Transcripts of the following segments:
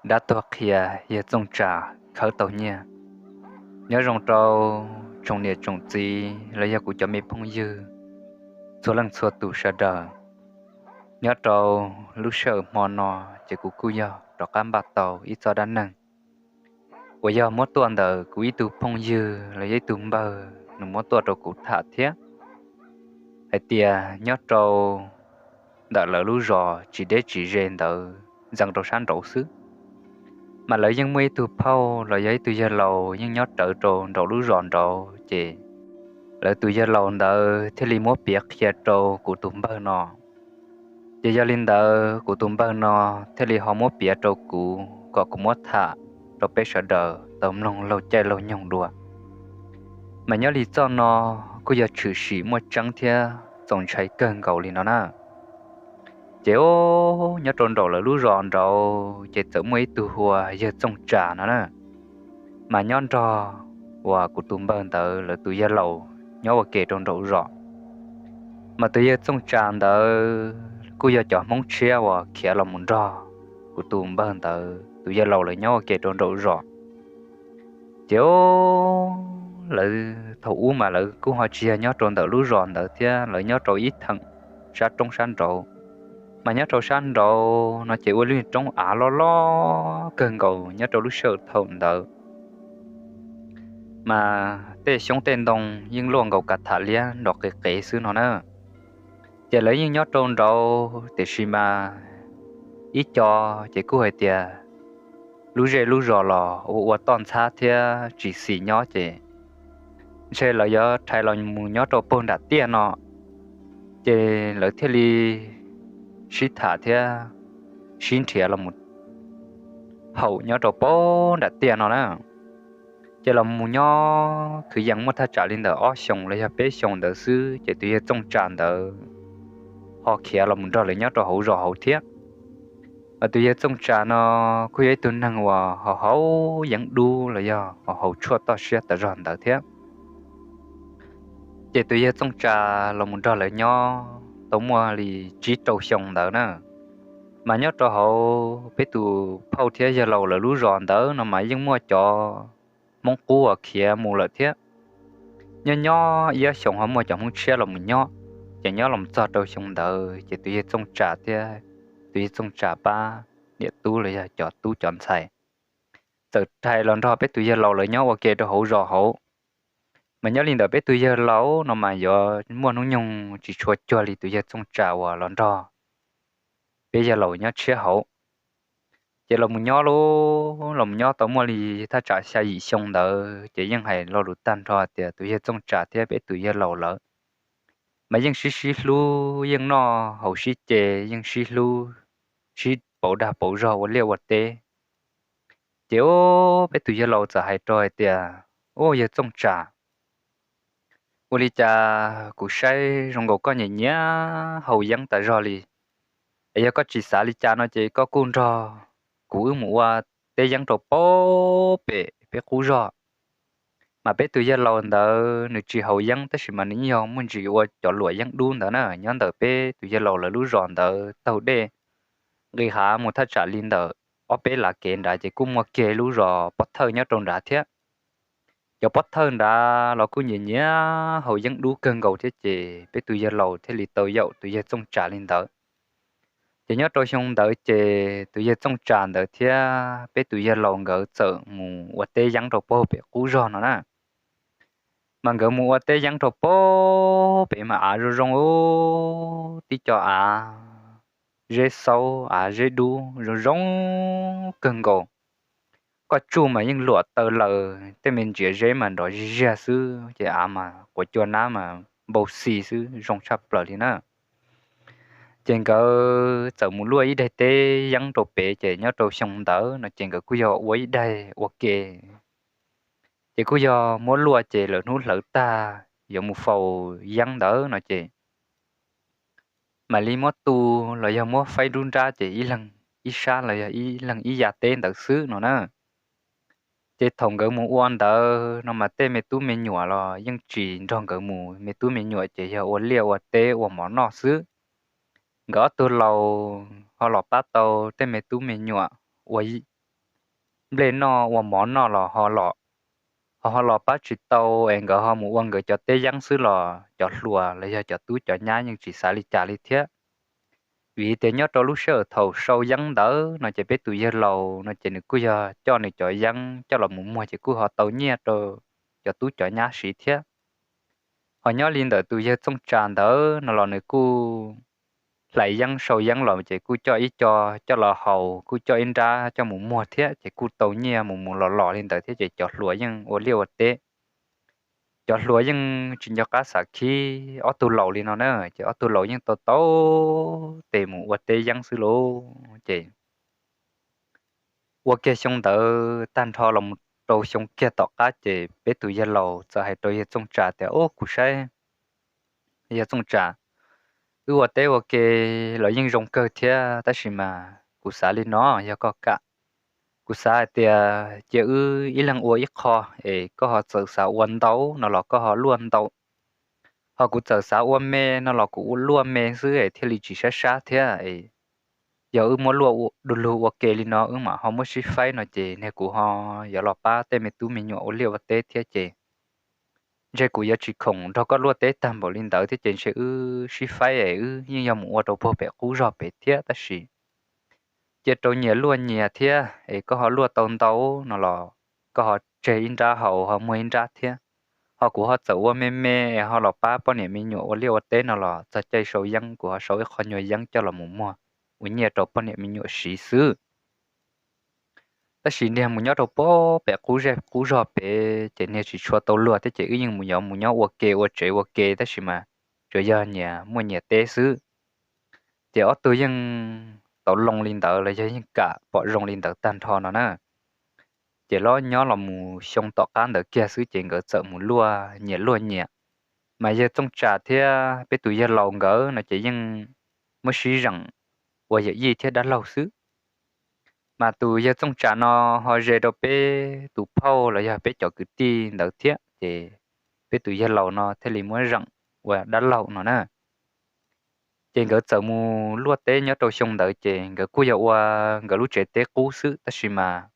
Dab tuag qhia yawg Txooj Tsam khawb tau nyiaj. Nyob zoo rau tsoom niam tsoom txiv los yog kuv cov me phooj ywg txhua leej txhua tus sawv daws. Nyob rau lub sij hawm hmo no ces kuv kuj yog rov qab npaj tau ib txoj dab neeg uas yog muab tuaj ntawm kuv ib tug phooj ywg los yog ib tug npawg nws muab tuaj rau kuv tham thiab, hais tias nyob rau ntawm lawv lub zos tsis deb tsis ze ntawd ntxeev rau sab nraud xwb, mas lawv yeej muaj ib tug phauj los yog ib tug yawg laus yeej nyob rawv rau nraum lub zos nraud ces lawv tus yawg laus ntawd thiaj li muab piav qhia rau kuv tus npawg no. Ces yog li ntawd kuv tus npawg no thiaj li ho muab piav rau kuv kom kuv muab tham rau peb sawv daws tau mloog laug caij laug nyoog dua. Mas nyob li txoj no kuj yog tshwm sim muaj tseeb thiab txaus ntshai kawg nkaus li no na. Ces nyob rau nraum lawv lub zos nraud ces txawm muaj ib tug hu ua yawg Txooj Tsam no na, mas nyob nrog uas kuv tus npawg ntawd lawv tus yawg laus nyob ua ke rau nraum zos. Mas tus yawg Txooj Tsam ntawd kuj yog cov Hmoob tshiab uas khiav los mus nrog kuv tus npawg ntawd tus yawg laus lawv nyob ua ke rau nraum zos. Ces lawv thaum ub mas lawv kuj ho tsis yog nyob rau ntawm lub zos ntawd thiab, lawv nyob rau ib theem sab roob sab nraud. Mas nyob rau sab nraud no ces ua lub roob av loj loj kawg nkaus nyob rau lub sij hawm thaum ntawd, mas tej xyoob tej ntoo yeej luaj nkaus kav tham liab nrov qis qev xwb no na. Ces lawv yeej nyob rau nraud tiam sis mas ib co ces kuj hais tias lub zej lub zos los ua ua toj ntxhab thiab tsis xis nyob ces ntshe lawv yuav rhais los mus nyob rau puag nram tiaj no. Ces lawv thiaj li sib tham thiab sib nrhiav los mus haum nyob rau puag nram tiaj no na. Ces los mus nyob kwv yees muaj thaj tsam li ntawm ob xyoos los yog peb xyoos ntawd xwb ces tus yawg Txooj Tsam ntawd ho khiav los mus nrog lawv nyob rau hauv zos hauv thiab. Mas tus yawg Txooj Tsam no kuj yog ib tug neeg uas haus haus yeeb dub los yog haus haus tshuaj toj siab tas zog ntawd thiab. Ces tus yawg Txooj Tsam los mus nrog lawv nyob tau muaj li tsib rau xyoo ntawd na. Mas nyob rau hauv peb tus phauj thiab yawg laus lawv lub zos ntawd no mas yeej muaj cov Hmoob qub uas khiav mus lawm thiab. Nyob nyob ib ob xyoos ho muaj cov Hmoob tshiab los mus nyob. Ces nyob los txog rau xyoo ntawd ces tus yawg Txooj Tsam thiab tus yawg Txooj Tsam pab niam tub los yog cov tub cov ntxhais txawm rhais los nrog peb tus yawg laus lawv nyob ua ke rau hauv zos hauv. Mas nyob li ntawm peb tus yawg laus no mas yuav muaj hnub nyoog tsis tshua cuag li tus yawg Txooj Tsam uas los nrog peb yawg laus nyob tshiab hauv. Ces los mus nyob lu, los mus nyob tau muaj li thaj tsam xya yim xyoo ntawd ces yeej hais lo lus tag nrho tias tus yawg Txooj Tsam thiab peb tus yawg laus lawv mas yeej sib sib hlub, yeej noj haus sib ce, yeej sib hlub, sib pauv dag pauv zog ua liaj ua teb. Ces peb tus yawg laus txawm hais rau hais tias, Ub, yawg Txooj Tsam, ua li cas kuv saib zoo nkaus koj nyiam nyiam haus yeeb tas zog li? Es yog koj tsis xav li cas no ces koj kuj nrog kuv wb mus ua teb yeeb rau puag pem peb qub zog. Mas peb tus yawg laus ntawd nws tsis haus yeeb tab sis mas nws yeej yog muaj ntsis ua cov luam yeeb dub ntawd na. Nyob ntawm peb tus yawg laus lawv lub zos ntawd taug dej nqis hav mus thaj tsam li ntawm ob peb lav kev nrad ces kuj muaj kiag lub zos pob thawj nyob rau nrad thiab. Cov pob thawj nrad los kuj nyiam nyiam haus yeeb dub kawg nkaus thiab ces peb tus yawg laus thiaj li tau yaum tus yawg Txooj Tsam li ntawd. Ces nyob rau xyoo ntawd ces tus yawg Txooj Tsam ntawd thiab peb tus yawg laus nkawd txawm mus ua teb yeeb rau puag pem qub zog no na. Mas nkawd mus ua teb yeeb rau puag pem mas av zoo zoo, tib co av zeb xaub av zeb dub zoo zoo kawg nkaus. Koj tsuj mas yeej luam taw laws, tej me ntsiav zeb mas nrov zig ziag xwb ces av mas quav cua nab mas npau xi xwb, zoo tshaj plaws li na. Ces nkawd txawm mus luaj ib daig teb yeeb rau pem ces nyob rau xyoo ntawd no ces nkawd kuj yog ua ib daig ua ke. Ces kuj yog muab luaj ces lawv hnub hlawv tag yuav mus faus yeeb ntawd no ces mam li muab tu los yog muab faib nruab nrab ces ib leeg ib sab los yog ib leeg ib yav teb ntawd xwb no na. Ces thaum nkawd mus ua ntawd no mas tej me tub me nyuam los yeej tsis nrog nkawd mus, me tub me nyuam ces yog ua liaj ua teb ua mov noj xwb. Nkawd ob tug laus ho los pab tau tej me tub me nyuam ua nplej noj ua mov noj los ho los, ho ho los pab tsis tau es nkawd ho mus ua nkawd cov teb yeeb xwb los cov hluas los yog cov tub cov nyab yeej tsis xav li cas li thiab. Vim tias nyob rau lub sij hawm thaum sau yeeb ntawd no ces peb tus yawg laus no ces nws kuj yog coj nws cov yeeb coj los mus muag ces kuj ho tau nyiaj rau cov tub cov nyab siv thiab. Ho nyob li ntawm tus yawg Txooj Tsa ntawd no los nws kuj hlais yeeb sau yeeb los ces kuj coj ib co coj los haus, kuj coj ib nrab coj mus muag thiab ces kuj tau nyiaj mus mus los los li ntawd thiab ces cov hluas yeej ua liaj ua teb. Cov hluas yeej tsis nco qab xav khib ob tug laus li no na, ces ob tug laus yeej tau tau tes mus ua teb yeeb xwb lauj. Ces ua kiag xyoo ntawd tag nrho los rau xyoo kiag tom qab ces peb tus yawg laus txawm hais rau yawg Txooj Tsa tias, Ub, kuv saib, yawg Txooj Tsa, wb ua teb ua ke los yeej zoo kawg thiab, tab sis mas kuv xav li no, yog koj kam, kuv xav hais tias cia wb ib leeg ua ib qho, es koj ho txawm xav ua ntau no los koj ho luaj ntau, ho kuv txawm xav ua me no los kuv ua luaj me xwb es thiaj li tsis sab sab thiab. Yog wb muab luaj du lug ua ke li no wb mam ho muab sib faib no ces niag kuv ho yuav los pab tej me tub me nyuam ua liaj ua teb thiab ces ntshe kuv yuav tsis khoom nrog koj luaj teb tag npaum li ntawd thiab ces ntshe wb sib faib es wb yeej yog mus ua rau puag pem qub zog pem thiab, tab sis cia rau nyias luaj nyias thiab es koj ho luaj tau ntau no los koj ho tseg ib nrab haus ho muag ib nrab thiab, ho kuv ho txawm ua me me es ho los pab poj niam me nyuam ua liaj ua teb no los txog caij sau yeeb kuv ho sau ib qho nyuag yeeb coj los mus muag ua nyiaj rau poj niam me nyuam siv xwb. Tab sis niag mus nyob rau puag pem qub zej qub zog pem ces niag tsis tshua tau luag thiab ces wb yeej mus yuav mus nyob ua ke ua tsev ua ke tab sis mas tsuas yog nyias muaj nyias teb xwb. Ces ob tug yeej tau loo li ntawd los yog yeej kam pom zoo li ntawd tag nrho no na. Ces los nyob los mus xyoo tom qab ntawd kiag xwb ces nkawd txawm mus luaj nyias luaj nyias. Mas yawg Txooj Tsa thiab peb tus yawg laus nkawd no ces yeej muab sib zeem ua yawm yij thiab dab laug xwb. Mas tus yawg Txooj Tsa no ho ze rau peb tus phauj los yog peb cov kwv tij ntawd thiab ces peb tus yawg laus no thiaj li muab zeem ua dab laug no na. Ces nkawd txawm mus luaj teb nyob rau xyoo ntawd ces nkawd kuj yog ua nkawd lub tsev teb qub xwb tab sis mas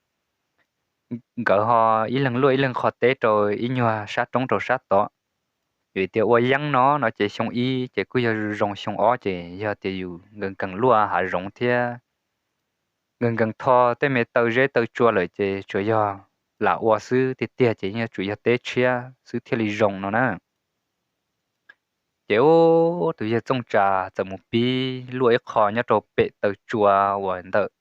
nkawd ho ib leeg luaj ib leeg qho teb rau ib nyuag sab roob rau sab tod. Vim tias ua yeeb no no ces xyoo ib ces kuj yog zoo, xyoo ob ces yog tias yus nkees nkees luaj hav zoov thiab nkees nkees tho tej me taw zeb taw tsua lawm ces tsuas yog lam ua xwb tiag tiag ces yeej yuav tsum yog teb tshiab xwb thiaj li zoo no na. Ces ub, tus yawg Txooj Tsa txawm mus pib luaj ib qho nyob rau pem taw tsua uas ntawm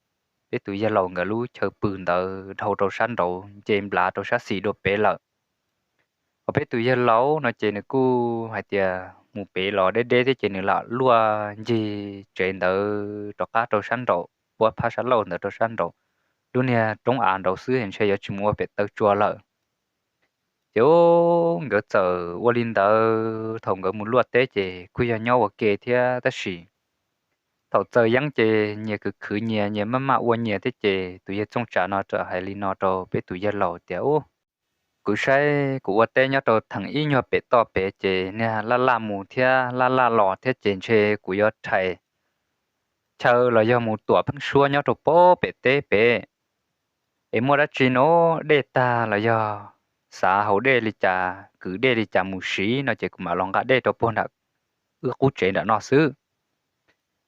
peb tus yawg laus nkawd lub chaw pw ntawd dhau rau sab nraud nce nplav rau sab xis dua pem lawm. Ho peb tus yawg laus no ces nws kuj hais tias mus pem los deb deb thiab ces nws lam luaj ncig tsev ntawd rov qab rau sab nraum puab phab sab laug ntawd rau sab nraum lub niag roob av nraud xwb ntshe yuav tsis mus ua pem taw tsua lawm. Ces ub, nkawd txawm ua li ntawd, thaum nkawd mus luaj teb ces kuj yog nyob ua ke thiab tab sis thaum txaws yeeb ces nyias khwv khwv nyias, nyias maj maj ua nyias thiab ces tus yawg Txooj Tsa no txawm hais li no rau peb tus yawg laus tias, Ub, kuv saib kuv ua teb nyob rau theem ib nyuag pem toj pem ces niag laj laj mus thiab laj laj los thiab ces ntshe kuv yuav rhais chaw los yog mus tuam pheeb suab nyob rau puag pem teb pem es muaj dab tsi no dej tag los yog xav haus dej li cas kwv dej li cas mus siv no ces kuv mam los nqa dej rau puag nram wb qub tsev nram no xwb.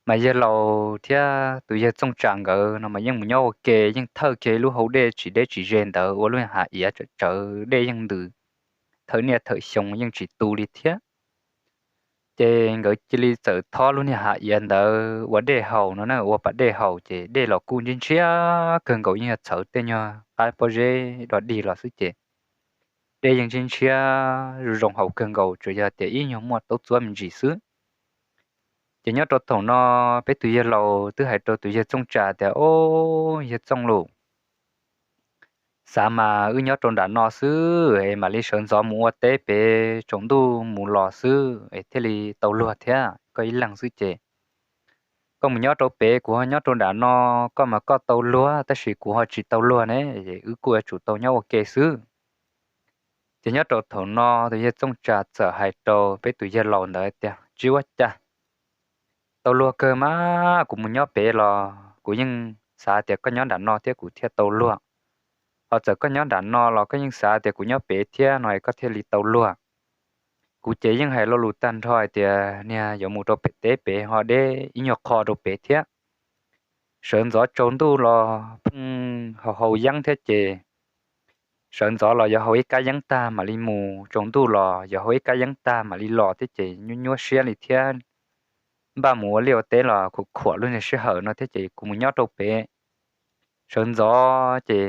Mas yawg laus thiab tus yawg Txooj Tsa nkawd no mas yeej mus nyob ua ke, yeej thawj kiag lub hau dej tsis deb tsis ze ntawd ua lub hav iav tsawm tsawv, dej yeej ntws thawm niaj thawm xyoo yeej tsis tu li thiab. Ces nkawd cia li txawm thob lub niag hav iav ntawd ua dej haus no na, ua pas dej haus ces dej los kuj ntshiab ntshiab kawg nkaus, yeej yog txhawv tej nyuag qab pob zeb dog dig los xwb ces dej yeej ntshiab ntshiab zoo zoo haus kawg nkaus, tsuas yog tias ib nyuag muaj taub txuab me ntsis xwb. Ces nyob rau thaum no peb tus yawg laus twb hais rau tus yawg Txooj Tsa tias, Ob, yawg Txooj Laus, xav mas wb nyob rau nram no xwb es mam li sawv ntxov mus ua teb pem tsaus ntuj mus los xwb es thiaj li tau luag thiab. Koj ib leeg xwb ces koj mus nyob rau pem, kuv ho nyob rau nram no, koj mas koj tau luag tab sis kuv ho tsis tau luag ne, wb kuj yuav tsum tau nyob ua ke xwb. Ces nyob rau thaum no tus yawg Txooj Tsa txawm hais rau peb tus yawg laus ntawd tias, Tsis ua cas, tau luag kawg mas, kuv mus nyob pem los kuv yeej xav tias koj nyob nram no thiab kuv thiaj tau luag. Ho txawm koj nyob nram no los koj yeej xav tias kuv nyob pem thiab no es koj thiaj li tau luag. Kuv ces yeej hais lo lus tag nrho hais tias niag yuav mus rau pem teb pem ho deb ib nyuag qho rau pem thiab. Sawv ntxov tsaus ntuj los pheej haus haus yeeb thiab ces sawv ntxov los yuav haus ib kab yeeb tag mam li mus, tsaus ntuj los yuav haus ib kab yeeb tag mam li los thiab ces nyuaj nyuaj siab li thiab. Npaj mus ua liaj ua teb los khuam khuam lub niag sij hawm no thiab ces kuv mus nyob rau pem. Sawv ntxov ces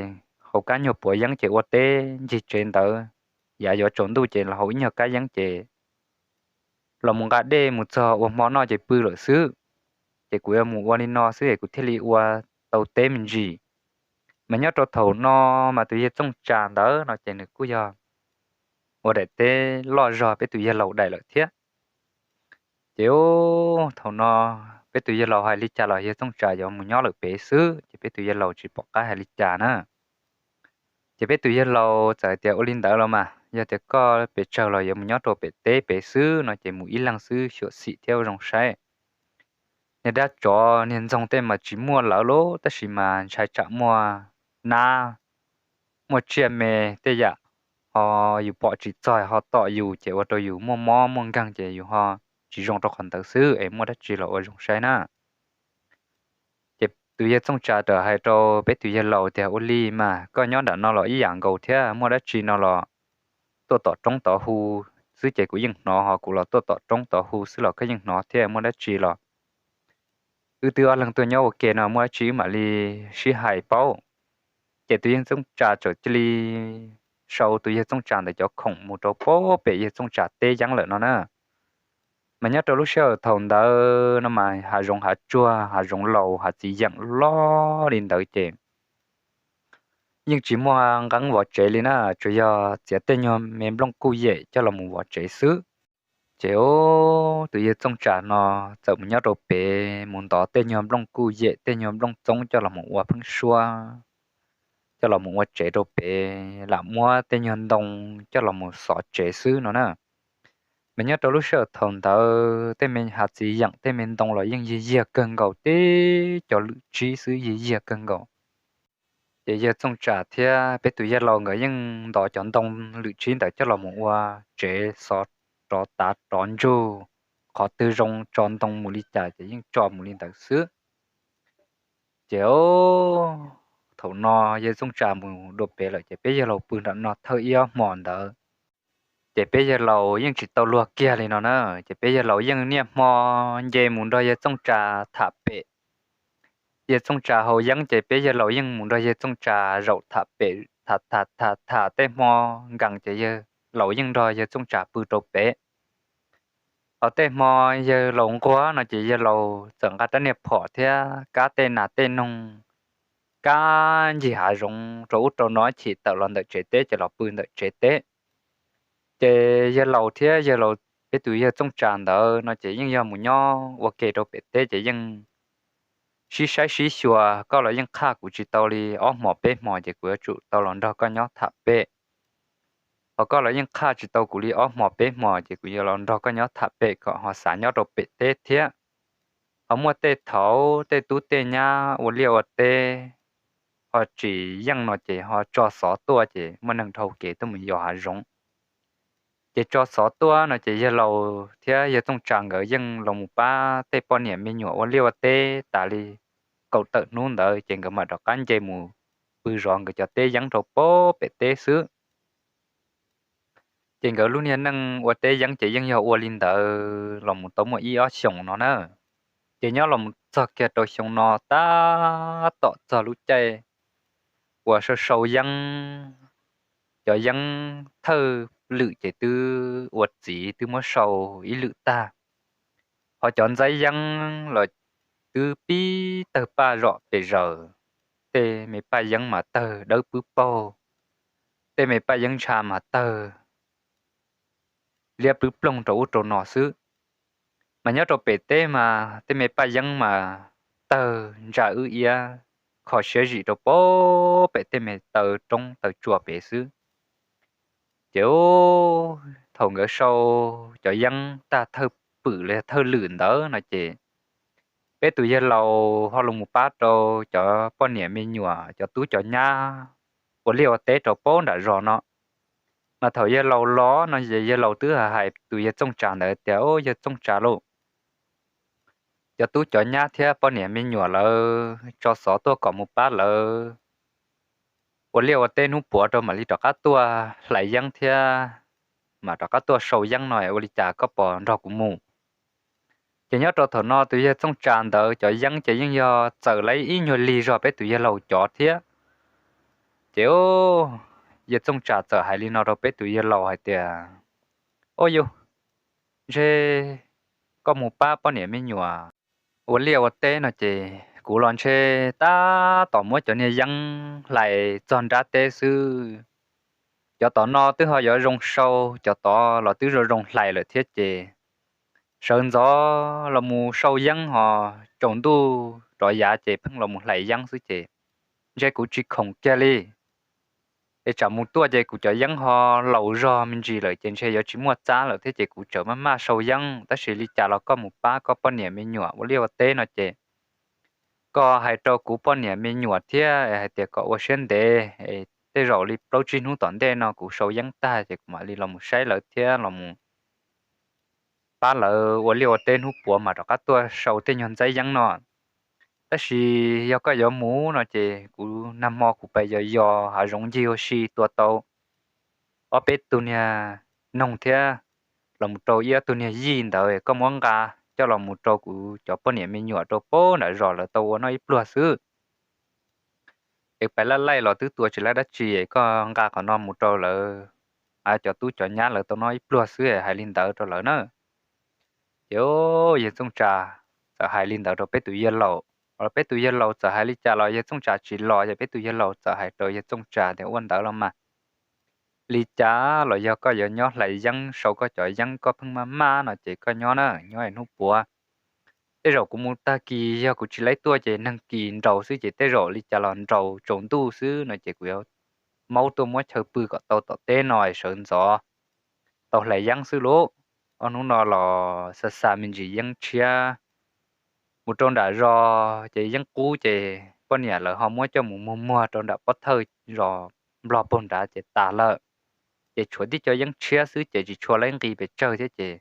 haus kab nyuag puav yeeb ces ua teb ncig tsev ntawd, yav yuav tsaus ntuj ces los haus ib nyuag kab yeeb ces los mus nqa dej mus txog ua hmo noj ces pw lawm xwb. Ces kuv yuav mus ua li no xwb es kuv thiaj li ua tau teb me ntsis. Mas nyob rau thaum no mas tus yawg Txooj Tsa ntawd no ces nws kuj yog ua daim teb loj zog peb tus yawg laus daim lawm thiab. Ces thaum no peb tus yawg laus hais li cas los yawg Txooj Tsa yuav mus nyob lawm pem xwb ces peb tus yawg laus tsis pom qab hais li cas na. Ces peb tus yawg laus txawm hais tias ua li ntawd los mas yog tias koj pes tsawg los yuav mus nyob rau pem teb pem xwb no ces mus ib leeg xwb xyuam xim thiab ua zoo saib. Niag dab tsov niag ntxoog tej mas tsis muaj lawv lauj, tab sis mas ntshai tsam muaj nab, muaj tsiaj me tej yam ho yus pom tsis txog ho tom yus ces ua rau yus muaj mob muaj nkeeg ces yus ho tsis zoo rau qhov ntawd xwb es muaj dab tsi los ua zoo saib na. Ces tus yawg Txooj Tsa txawm hais rau peb tus yawg laus tias ua li mas koj nyob nram no los ib yam nkaus thiab, muaj dab tsi no los tuaj tom roob tod hu xwb ces kuv yeej hnov, ho kuv los tuaj tom roob tod hu xwb los koj yeej hnov thiab, muaj dab tsi los wb twb ob leeg tuaj nyob ua ke no, muaj dab tsi wb mam li sib hais paub. Ces tus yawg Txooj Tsa txawm cia li sau tus yawg Txooj Tsa ntawd cov khoom mus rau pem yawg Txooj Tsa teb yeeb lawm no na. Mas nyob rau lub sij hawm thaum ntawd no mas hav zoov hav tsuag hav zoov laus hav txiv yeem loj li ntawd ces yeej tsis muaj nqeeb vov tsev li na, tsuas yog txiav tej nyuag me nplooj kuj yem coj los mus vov tsev xwb. Ces tus yawg Txooj Tsa no txawm mus nyob rau pem mus ntov tej nyuag nplooj kuj yem tej nyuag nplooj txoob coj los mus ua pheeb suab, coj los mus ua tsev rau pem, lam muab tej nyuag ntoo coj los mus xov tsev xwb no na. Mas nyob rau lub sij hawm thaum ntawd tej me hav txiv yeem tej me ntoo los yeej yiag yiag kawg nkaus, tib cov lwm tsib xwb yiag yiag kawg nkaus. Ces yawg Txooj Tsa thiab peb tus yawg laus nkawd yeej ntov cov ntoo lwm tsib ntawd coj los mus ua tsev, xov rov tav rov ntsug, qhov twg zoo tso ntoo mus li cas ces yeej tso mus li ntawd xwb. Ces thaum no yawg Txooj Tsa mus dua pem lawm ces peb yawg laus pw nram no thawj ib ob hmos ntawd. Ces peb yawg laus yeej tsis tau luag kiag li no na, ces peb yawg laus yeej niaj hmo nce mus nrog yawg Txooj Tsa tham pem. Yawg Txooj Tsa haus yeeb ces peb yawg laus yeej mus nrog yawg Txooj Tsa zaum tham pem, tham tham tham tham tej hmo nkees ces yawg laus yeej nrog yawg Txooj Tsa pw rau pem. Ho tej hmo yawg laus nquag no ces yawg laus txawm nqa rab niag phom thiab kab tej nas tej noog, kab ncig hav zoov rau ub rau no chim tawm los ntawm tsev teb ces los pw ntawm tsev teb. Ces yawg laus thiab yawg laus, peb tus yawg Txooj Tsa ntawd no ces yeej yog mus nyob ua ke rau pem teb ces yeej sib saib sib xyuas, koj los yeej qhaj kuv tsis tau li ob hmos peb hmos ces kuv yuav tsum tau los nrog koj nyob tham pem. Ho koj los yeej qhaj tsis tau kuv li ob hmos peb hmos ces kuv yuav los nrog koj nyob tham pem kom ho xav nyob rau pem teb thiab. Ho muaj tej thaum tej tub tej nyab ua liaj ua teb ho tsis yeej no ces ho tso xov tuaj ces muaj neeg dhau kev tuaj mus yos hav zoov. Ces tso xov tuaj no ces yawg laus thiab yawg Txooj Tsa nkawd yeej los mus pab tej poj niam me nyuam ua liaj ua teb tas li kaum tawm hnub ntawd ces nkawd mam rov qab nce mus pw zov nkawd cov teb yeeb rau pem teb xwb. Ces nkawd lub niag neej ua teb yeeb ces yeej yog ua li ntawd los mus tau muaj ib ob xyoos no na. Ces nyob los mus txog kiag rau xyoo no tab tom txog lub caij uas sau sau yeeb, cov yeeb thawj lwm ces twb ua txiv twb muab sau ib lwm tag. Ho cov ntxaib yeeb los twb pib tawg paj zom pes zaws, tej me paj yeeb mas tawg dawb pwb paug, tej me paj yeeb ntsha mas tawg liab pwb ploog rau ub rau no xwb. Mas nyob rau pem teb mas tej me paj yeeb mas tawg ntsa wb iab kho siab zim rau pem tej me taw roob taw tsua pem xwb. Ces thaum nkawd sau cov yeeb tag thawj pwm los thawj lwm ntawd no ces peb tus yawg laus ho los mus pab rau cov poj niam me nyuam cov tub cov nyab ua liaj ua teb rau pab nram zos no. Mas thaum yawg laus los no ces yawg laus twb hais tus yawg Txooj Tsas ntawd tias, Au, yawg Txooj Tsas lauj, cov tub cov nyab thiab poj niam me nyuam lawv tso xov tuaj kom mus pab lawv ua liaj ua teb hnub puav rau mam li rov qab tuaj hlais yeeb thiab mam rov qab tuaj sau yeeb no, ua li cas koj puas nrog kuv mus? Ces nyob rau thaum no tus yawg Txooj Tsas ntawd cov yeeb ces yeej yog txawm lawv ib nyuag lig zog peb tus yawg laus cov thiab. Ces yawg Txooj Tsas txawm hais li no rau peb tus yawg laus hais tias, Au, yawg, ntshe koj mus pab poj niam me nyuam ua liaj ua teb no ces kuv los ntshe tab tom muab cov niag yeeb hlais txog nrab teb xwb. Cov tom no twb ho yuav zoo sau, cov tod los twb zoo zoo hlais lawm thiab ces sawv ntxov los mus sau yeeb ho tsaus ntuj rov yav ces pheej los mus hlais yeeb xwb ces ntshe kuv tsis khoom kiag li. Es tsam mus tuaj ces kuv cov yeeb ho laus zog me ntsis lawm ces ntshe yuav tsis muaj txab lawm thiab ces kuv tseem maj maj sau yeeb, tab sis li cas los koj mus pab koj poj niam me nyuam ua liaj ua teb no ces koj hais rau kuv poj niam me nyuam thiab hais tias kom ua siab ntev, tej zaum li plaub tsib hnub tom ntej no kuv sau yeeb tag ces kuv mam li los mus saib lawv thiab los mus pab lawv ua liaj ua teb hnub puav mas rov qab tuaj sau tej nyuag ntxaib yeeb no. Tab sis yog koj yuav mus no ces kuv nag hmo kuv pais yos yos hav zoov ncig ua si tua tau ob peb tug niag noog thiab los mus rau ib ob tug niag yij ntawd, koj muab nqa coj los mus rau kuv cov poj niam me nyuam rau pab nram zos lawv tau ua noj ib pluag xwb. Es pais laj laij los twb tua tsis laib dab tsi, koj nqa qhov no mus rau lawv, cov tub cov nyab lawv tau noj ib pluag xwb, hais li ntawd rau lawv na. Ces yawg Txooj Tsas txawm hais li ntawd rau peb tus yawg laus. Peb tus yawg laus txawm hais li cas los yawg Txooj Tsas tsis los, ces peb tus yawg laus txawm hais rau yawg Txooj Tsas tias, Ua ntawd los mas, li cas los yog koj yuav nyob hlais yeeb sau koj cov yeeb koj pheej maj maj no ces koj nyob na, nyob hnub puav. Tej zaum kuv mus tag kis yog kuv tsis laib tuaj ces neeg kis nraus xwb ces tej zaum li cas los nraus tsaus ntuj xwb no ces kuv yuav maub tuaj muab chaw pw kom tau tom teb no sawv ntxov tau hlais yeeb xwb lauj. Ob hnub no los xa xa me ntsis yeeb tshiab mus rau nram zos ces yeeb qub ces poj niam lawv ho muab coj mus muag muag rau nram pob thawj zos nplog puag nrad ces tas lawm. Ces tshuav tib co yeeb tshiab xwb ces tsis tshua laib nqi pes tsawg thiab ces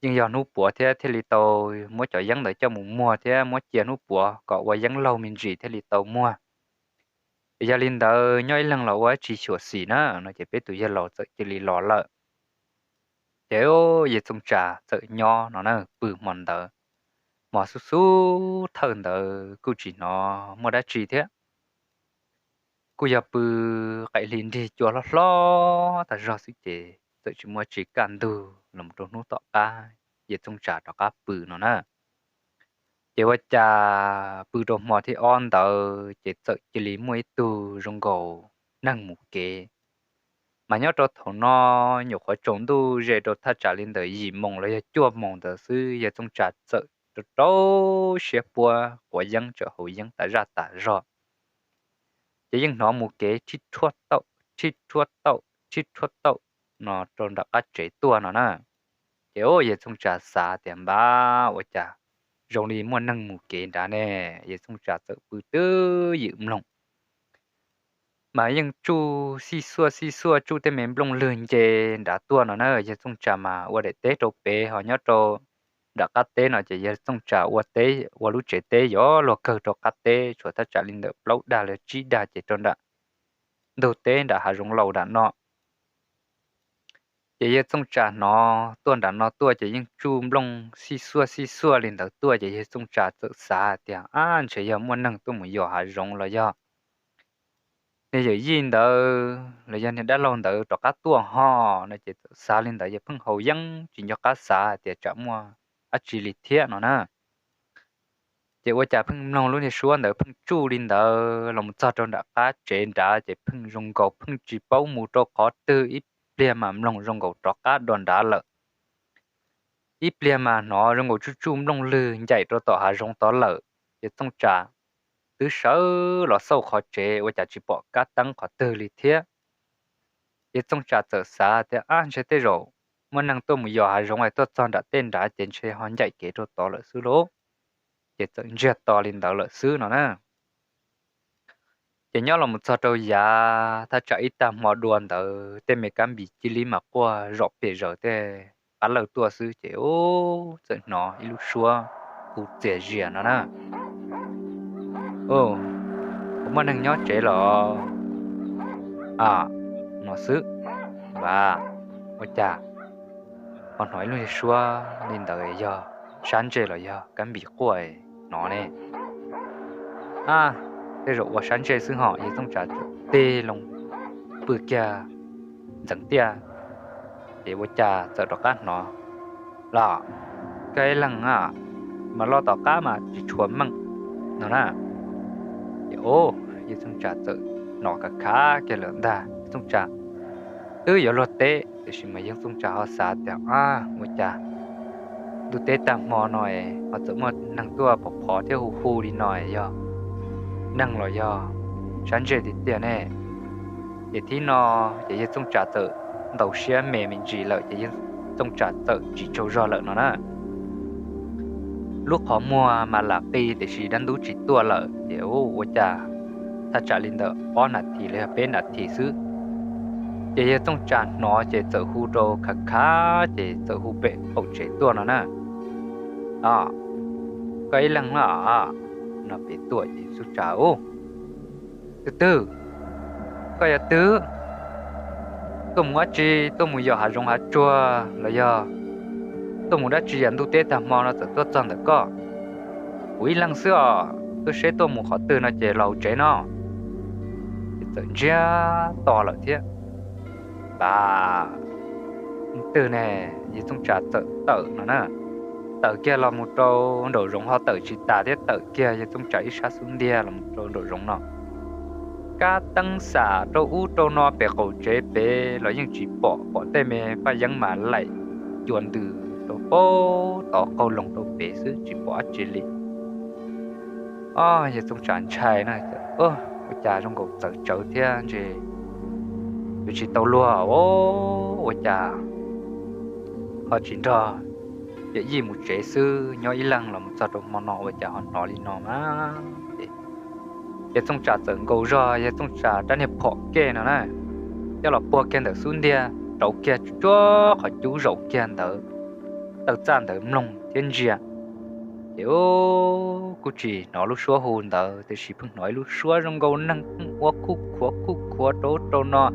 yeej yog hnub puav thiab thiaj li tau muab cov yeeb ntawd coj mus muag thiab muab cia hnub puav kom ua yeeb laug me ntsis thiaj li tau muag. Es yog li ntawd nyob ib leeg los ua tsis xyuam xim na no ces peb tus yawg laus txawm cia li los lawm. Ces yawg Txooj Tsas txawm nyob no na pw hmo ntawd, hmo xub xub thawj ntawd kuj tsis hnov muaj dab tsi thiab. Kuj yog pw qaim hli nrig cua hlob hlob tag zog xwb ces txawm tsis muaj tsi kaj ntug los rau hnub tom qab yawg Txooj Tsas rov qab pw no na. Ces ua cas pw rau hmo thib ob ntawd ces txawm cia li muaj ib tug zoo nkaus neeg mus kev. Mas nyob rau thaum no nyuam qhuav tsaus ntuj ze rau thaj tsam li ntawm yim moos los yog cuaj moos ntawd xwb, yawg Txooj Tsas txawm rau rau siab puab quav yeeb tsaws hauv yeeb tas zaj tas zog. Ces yeej hnov mus kev rhib rhuab tauj, rhib rhuab tauj, rhib rhuab tauj no rau nram qab tsev tuaj no na. Ces yawg Txooj Tsas xav tias, Npab, ua cas zoo li muaj neeg mus kev nrad ne? Yawg Txooj Tsas txawm pw twb ywm mloog. Mas yeej tsuj xij xuaj xij xuaj tsuj tej me nplooj lwg nce nrad tuaj no na. Yawg Txooj Tsas mas ua daim teb rau pem ho nyob rau nram qab teb no ces yawg Txooj Tsas ua teb, ua lub tsev teb yuav luag kawg rau qab teb, tshuav thaj tsam li ntawm plaub dag los tsib dag ces rau nram ntug teb nram hav zoov laus nram no. Ces yawg Txooj Tsas hnov tuaj nram no tuaj ces yeej tsuj nplooj xij xuaj xij xuaj li ntawd tuaj ces yawg Txooj Tsas txawm xav tias, Ab, ntshe yog muaj neeg tuaj mus yos hav zoov los yog niag yawm yij ntawd los yog niag dab laug ntawd rov qab tuaj ho no ces txawm xav li ntawd, yawg pheej haus yeeb tsis nco qab xav tias tsam muaj dab tsi li thiab no na. Ces ua cas pheej mloog lub niag suab ntawd pheej tsuj li ntawd los mus txog rau nram qab tsev nrad ces pheej zoo nkaus pheej tsis paub mus rau qhov twg, ib pliag mas mloog zoo nkaus rov qab dua nrad lawm. Ib pliag mas hnov zoo nkaus tsuj tsuj nplooj lwg ncaim rau tom hav zoov tod lawm. Yawg Txooj Tsas twb sawv los xauj qhov tsev ua cas tsis pom kab teeb qhov twg li thiab. Yawg Txooj Tsas txawm xav tias, Ab, ntshe tej zaum muaj neeg tuaj mus yos hav zoov es tuaj txog nram tej nrad ces ntshe ho ncaim kev rau tod lawm xwb lauj. Ces txawm ntsiag to li ntawd lawm xwb no na. Ces nyob los mus txog rau yav thaj tsam ib tag hmo dua ntawd tej me kab npis cia li mas quaj zom pem zaws tej qab lawj tuaj xwb ces ub txawm hnov ib lub suab hu txias zias no na. Ub, puas muaj neeg nyob tsev los? A, no xwb. Vas, ua cas ho hnov ib lub suab li ntawd, yog sab ntsej los yog kab npis quaj no ne? A, tej zaum ua sab ntsej xwb ho. Yawg Txooj Tsam tig loo pw kiag ntxeev tiaj, ces ua cas txawm rov qab hnov los, koj ib leeg mas los tom qab mas tsis tshua meej no na. Ces ub, Yawg Txooj Tsam txawm hnov khav khav kiag lawm ntag. Yawg Txooj Tsam twb yuav luag teb tiam sis mas Yawg Txooj Tsam ho xav tias, a, ua cas ntuj teb tag hmo no ho txawm muaj neeg tuaj phov phov thiab hu hu li no, yog neeg los yog sab ntsej tiag tiag ne? Ces thib no ces Yawg Txooj Tsam txawm ntaus siab me me ntsis lawm ces Yawg Txooj Tsam txawm tsis tsaug zog lawm no na. Lub qhov muag mas lam qi tiam sis dab ntub tsis tuaj lawm ces ua cas thaj tsam li ntawm ob nas this los yog peb nas this xwb, ces Yawg Txooj Tsam hnov ces txawm hu rau khav khav ces txawm hu pem qaum tsev tuaj no na. O, koj ib leeg los? No pem tuaj ces Txooj Tsam, u, twg twg, koj yog twg? Tuaj mus dab tsi? Tuaj mus yos hav zoov hav tsuag los yog tuaj mus dab tsi yam ntuj teb tag hmo no txawm tuaj txog ntawm koj? Kuv ib leeg xwb os, tuaj seb tuaj mus qhov twg no ces los hauv tsev no. Ces txawm ntsiag to lawm thiab. Npam, twg ne? Yawg Txooj Tsam txawm tawm no na, tawm kiag los mus rau nraum zoov ho tawm tsis tas thiab, tawm kiag Yawg Txooj Tsam ib sab xub ntiag los mus rau nraum zoov no. Kab teeb xam rau ub rau no pem qaum tsev pem los yeej tsis pom, pom tej me paj yeeb mas laim cua ntws rau pab tov qaug loos rau pem xwb tsis pom dab tsi li. O, Yawg Txooj Tsam ntshai na, ua cas zoo nkaus txawv tsawv thiab ntshe yuav tsis tau luag, ua cas ho tsis nrog yawm yij mus tsev xwb, nyob ib leeg los mus txog rau hmo no ua cas ho hnov li no mas. Ces Yawg Txooj Tsam txawm nkaus zog Yawg Txooj Tsam rab niag phom kej no na, coj los puag kiag ntawm xub ntiag rauv kiag tsuag qhov cub zaum kiag ntawd, taw txaj ntawd mloog thiab ntsia. Ces kuj tsis hnov lub suab hu ntawd tiam sis pheej hnov ib lub suab zoo nkaus neeg pheej ua khuj khuav khuj khuav rau ub rau no.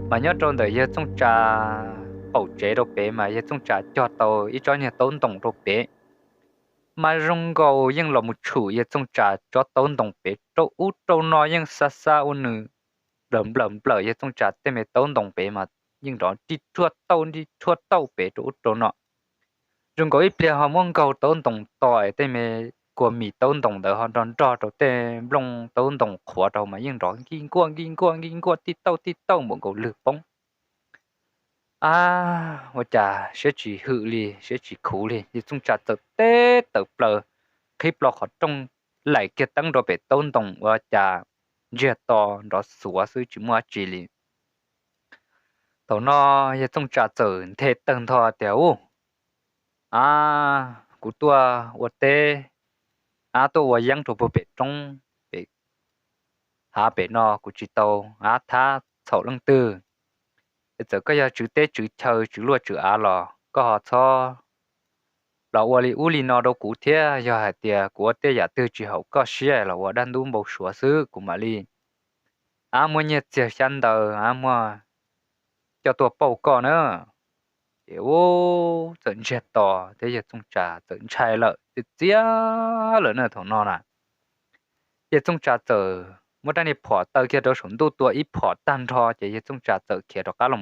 Mas nyob rau ntawm Yawg Txooj Tsam qaum tsev rau pem mas Yawg Txooj Tsam cog tau ib tsob niag taub ntoos rau pem, mas zoo nkaus yeej los mus tshum Yawg Txooj Tsam tsob taub ntoos pem rau ub rau no yeej xa xa ua nws nplawm nplawm nplawm Yawg Txooj Tsam tej me taub ntoos pem mas yeej nrov nrij rhuaj tauj nrij rhuaj tauj pem rau ub rau no. Zoo nkaus ib pliag ho muab nkaug taub ntoos to es tej me kua mis taub ntoos ntawd ho nrog nrog rau tej nplooj taub ntoos qhuav rau mas yeej nrov nkij nkuaj nkij nkuaj nkij nkuaj tij tauj tij tauj npaum nkaus lwg poob. A, ua cas siab tsis hwm li siab tsis khuv li, Yawg Txooj Tsam txawm teb tawm plaws qhib plho qhov rooj, laim kiag teeb rau pem taub ntoos ua cas ntsiag to nrov xuav xwb tsis muaj dab tsi li. Thaum no Yawg Txooj Tsam txawm nthe tawg ntho tias, u, a, kuv tuaj ua teb, a, tuaj ua yeeb rau puag pem roob pem hav pem no kuv tsis tau a thab txhaum leej twg. Es txawm koj yog tswv teb tswv chaw tswv luaj tswv av los koj ho txhob los ua li ub li no rau kuv thiab, yog hais tias kuv ua tej yam twg tsis haum koj siab los ua dab ntub npau suav xwb kuv mam li a muab nyiaj txiag xyab ntawv a muab coj tuaj pauj koj na. Ces u, txawm ntsiag to thiab Yawg Txooj Tsam txawm ntshai lawm txias txias lawm na thaum no na. Yawg Txooj Tsam txawm muab rab niag phom taw kiag rau saum ntuj tua ib phom tag nrho ces Yawg Txooj Tsam txawm khiav rov qab los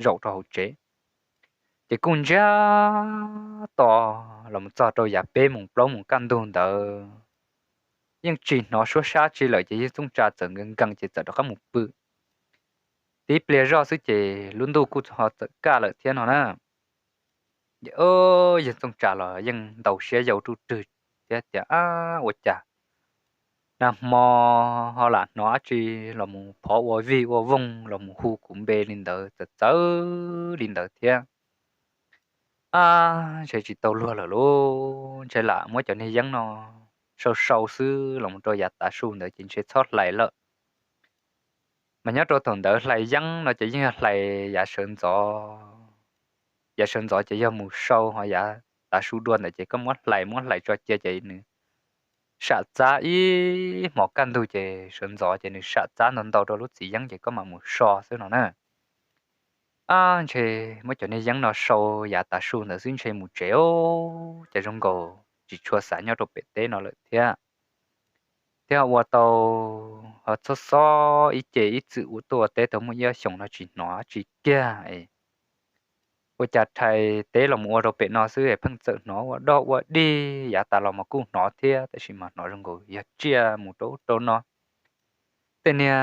zaum rau hauv tsev. Ces kuj ntsiag to los mus txog rau yav peb moos plaub moos kaj ntug ntawd, yeej tsis hnov suab sab tsi lawm ces Yawg Txooj Tsam txawm nkees nkees ces txawm rov qab mus pw. Tib pliag zoj xwb ces lub ntuj kuj ho txawm kaj lawm thiab no na. Yawg Txooj Tsam los yeej ntaus siab yau ruj rwg thiab tias, ab, ua cas nag hmo ho lam hnov dab tsi los mus phov ua vij ua voog los mus hu kuv npe li ntawd txawv txawv li ntawd thiab. Ab, ntshe tsis tau luag lawm lauj, ntshe lam muab cov niag yeeb no sau sau xwb los mus rau yav tav su ntawd ces ntshe txhob hlais lawm. Mas nyob rau thaum ntawd hlais yeeb no ces yeej yog hlais yav sawv ntxov, yav sawv ntxov ces yog mus sau, ho yav tav su dua ntawd ces koj muab hlais muab hlais tso cia ces nws sam txab ib hmos kaj ntug ces sawv ntxov ces nws sam txab ntau ntau rau lub txiv yeeb ces koj mam mus so xwb no na. Ab, ntshe muab cov niag yeeb no sau yav tav su ntawd xwb ntshe mus tsev os, cas zoo nkaus tsis tshua xav nyob rau pem teb no lawm thiab. Thiab ua tau, ho txhob xob ib ce ib txwm ua tuaj ua teb tau muaj ib ob xyoos no tsis hnov tsis kiag es ua cas rhais teb los mus ua rau pem no xwb es pheej txawm hnov ua doj ua dig, yav tas los mas kuj hnov thiab tab sis mas hnov zoo nkaus yog tsiaj mus rau ub rau no. Tej niag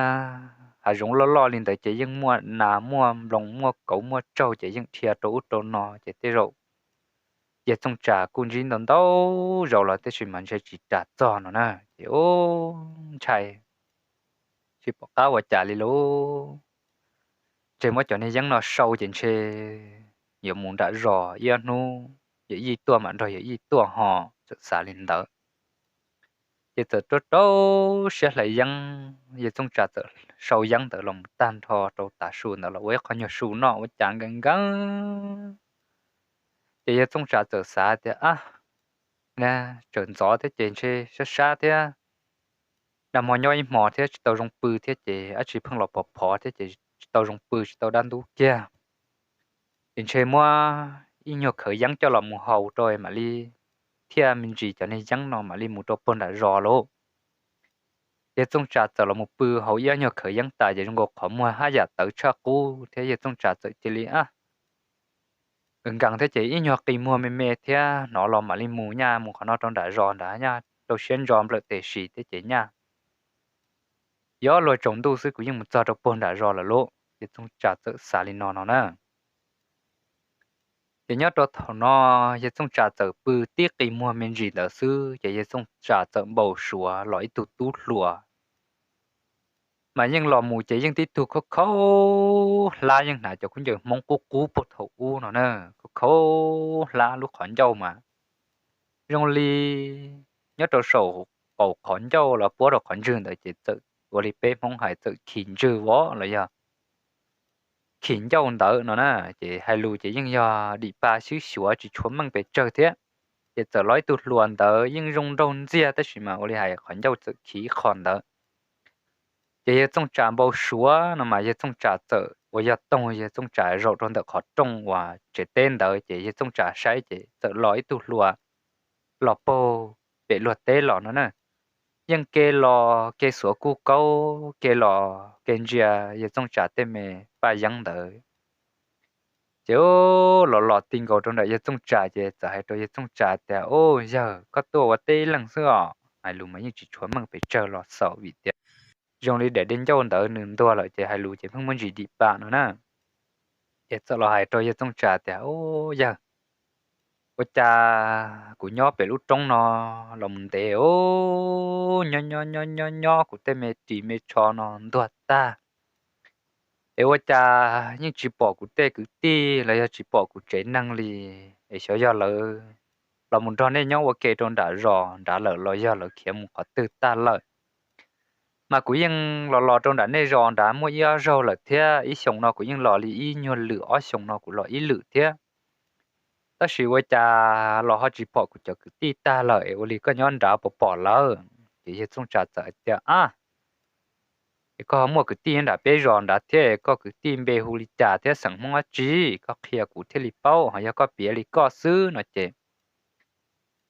hav zoov loj loj li ntawd ces yeej muaj nas muaj nploos muaj kauv muaj tsaug ces yeej dhia rau ub rau no ces tej zaum yawg Txooj Tsam kuj ntsib ntau ntau zaus los tab sis mas ntshe tsis ras txog no na. Ces ub, ntshai tsis pom qab ua cas li lauj. Ntshe muab cov niag yeeb no sau ces ntshe yuav mus nram zos ib ob hnub yawm yij tuaj mam nrog yawm yij tuaj ho, txawm xav li ntawd. Ces txawm rau rau siab hlais yeeb, yawg Txooj Tsam txawm sau yeeb ntawd los mus tag nrho rau tav su ntawd los ua ib qho nyuag su noj ua cas nkees nkees. Ces yawg Txooj Tsam txawm xav tias, ab, tsaws ntxov thiab ces ntshe sab sab thiab, nag hmo nyob ib hmos thiab tsis tau zoo pw thiab ces dab tsi pheej los pov phov thiab ces tsis tau zoo pw tsis tau dab ntub kiag. Ces ntshe muab ib nyuag khawv yeeb coj los mus haus rau mam li thiaj me ntsis cov niag yeeb no mam li mus rau puag nram zos lauj. Yawg Txooj Tsam txawm los mus pw haus ib ob nyuag khawv yeeb tas ces zoo nkaus qhov muag haj yam tawv tshaj qub thiab yawg Txooj Tsam txawm cia li, ab, nkees thiab ces ib nyuag qi muag me me thiab hnov los mam li mus nyaj mus qhov no rau nram zos nrad nyaj rau siab ntso nplawm tes sis thiab ces nyaj yuav luag tsaus ntuj xwb kuv yeej mus txog rau puag nram zos lawm lauj. Yawg Txooj Tsam txawm xav li no no na. Ces nyob rau thaum no yawg Txooj Tsam txawm pw tib qi muag me ntsis ntawd xwb ces yawg Txooj Tsam txawm npau suav los ib tug tub hluas mas yeej los mus ces yeej tib tug khaub khaub hlab, yeej hnav cov khaub ncaws Hmoob qub qub puag thaum ub no na, khaub khaub hlab lub qhov ncauj mas zoo li nyob rau saum qaum qhov ncauj los puab rau qhov ntswg ntawd ces txawm ua li peb Hmoob hais txawm khi ntswg vov los yog khi ncauj ntawd no na. Ces hais lus ces yeej yog dim pa xwb xyuav tsis tshua meej pes tsawg thiab. Ces txawm los ib tug hluas ntawd yeej zoo nraug ntxiag tab sis mas ua li hais qhov ncauj txawm khi qho ntawd. Ces yawg Txooj Tsam npau suav no mas yawg Txooj Tsam txawm ua yog toog yawg Txooj Tsam zaum rau ntawm qhov rooj uas tsev teb ntawd ces yawg Txooj Tsam saib ces txawm los ib tug hluas los puag pem luag teb los no na. Yeej ke los ke xuav kuj kaub ke los ke ntsia yawg Txooj Tsam tej me paj yeeb ntawd. Ces los los ti nkaus rau nram yawg Txooj Tsam ces txawm hais rau yawg Txooj Tsam tias, Ub, yawg, koj tuaj ua teb ib leeg xwb os? Hais lus mas yeej tsis tshua meej pes tsawg los xaus vim tias zoo li daim dej ncauj ntawd nws ntuag lawm ces hais lus ces pheej muaj ntsis dim pa no na. Ces txawm los hais rau yawg Txooj Tsam tias, Ub, yawg, ua cas kuv nyob pem lub roob no los mus ntev, nyob nyob nyob nyob kuv tej me ris me tsho no ntuag tag es ua cas yeej tsis pom kuv tej kwv tij los yog tsis pom kuv tsev neeg li, es xyov yog lawv los mus nrog nej nyob ua ke rau nram zos nrad lawm los yog lawv khiav mus qhov twg tag lawm. Mas kuv yeej los los rau nram nej zos nrad muaj ib ob zaug lawm thiab, ib xyoos no kuv yeej los li ib nyuag lwm, ob xyoos no kuv los ib lwm thiab. Tab sis ua cas los ho tsis pom kuv cov kwv tij tag lawm es ua li koj nyob nrad puas pom lawv? Ces yawg Txooj Tsam txawm hais tias, Ab, es koj ho muaj kwv tij nyob nram peb zos nrad thiab, koj kwv tij npe hu li cas thiab xeem Hmoob dab tsi? Koj qhia kuv thiaj li paub, ho yog koj piav li koj xwb no ces,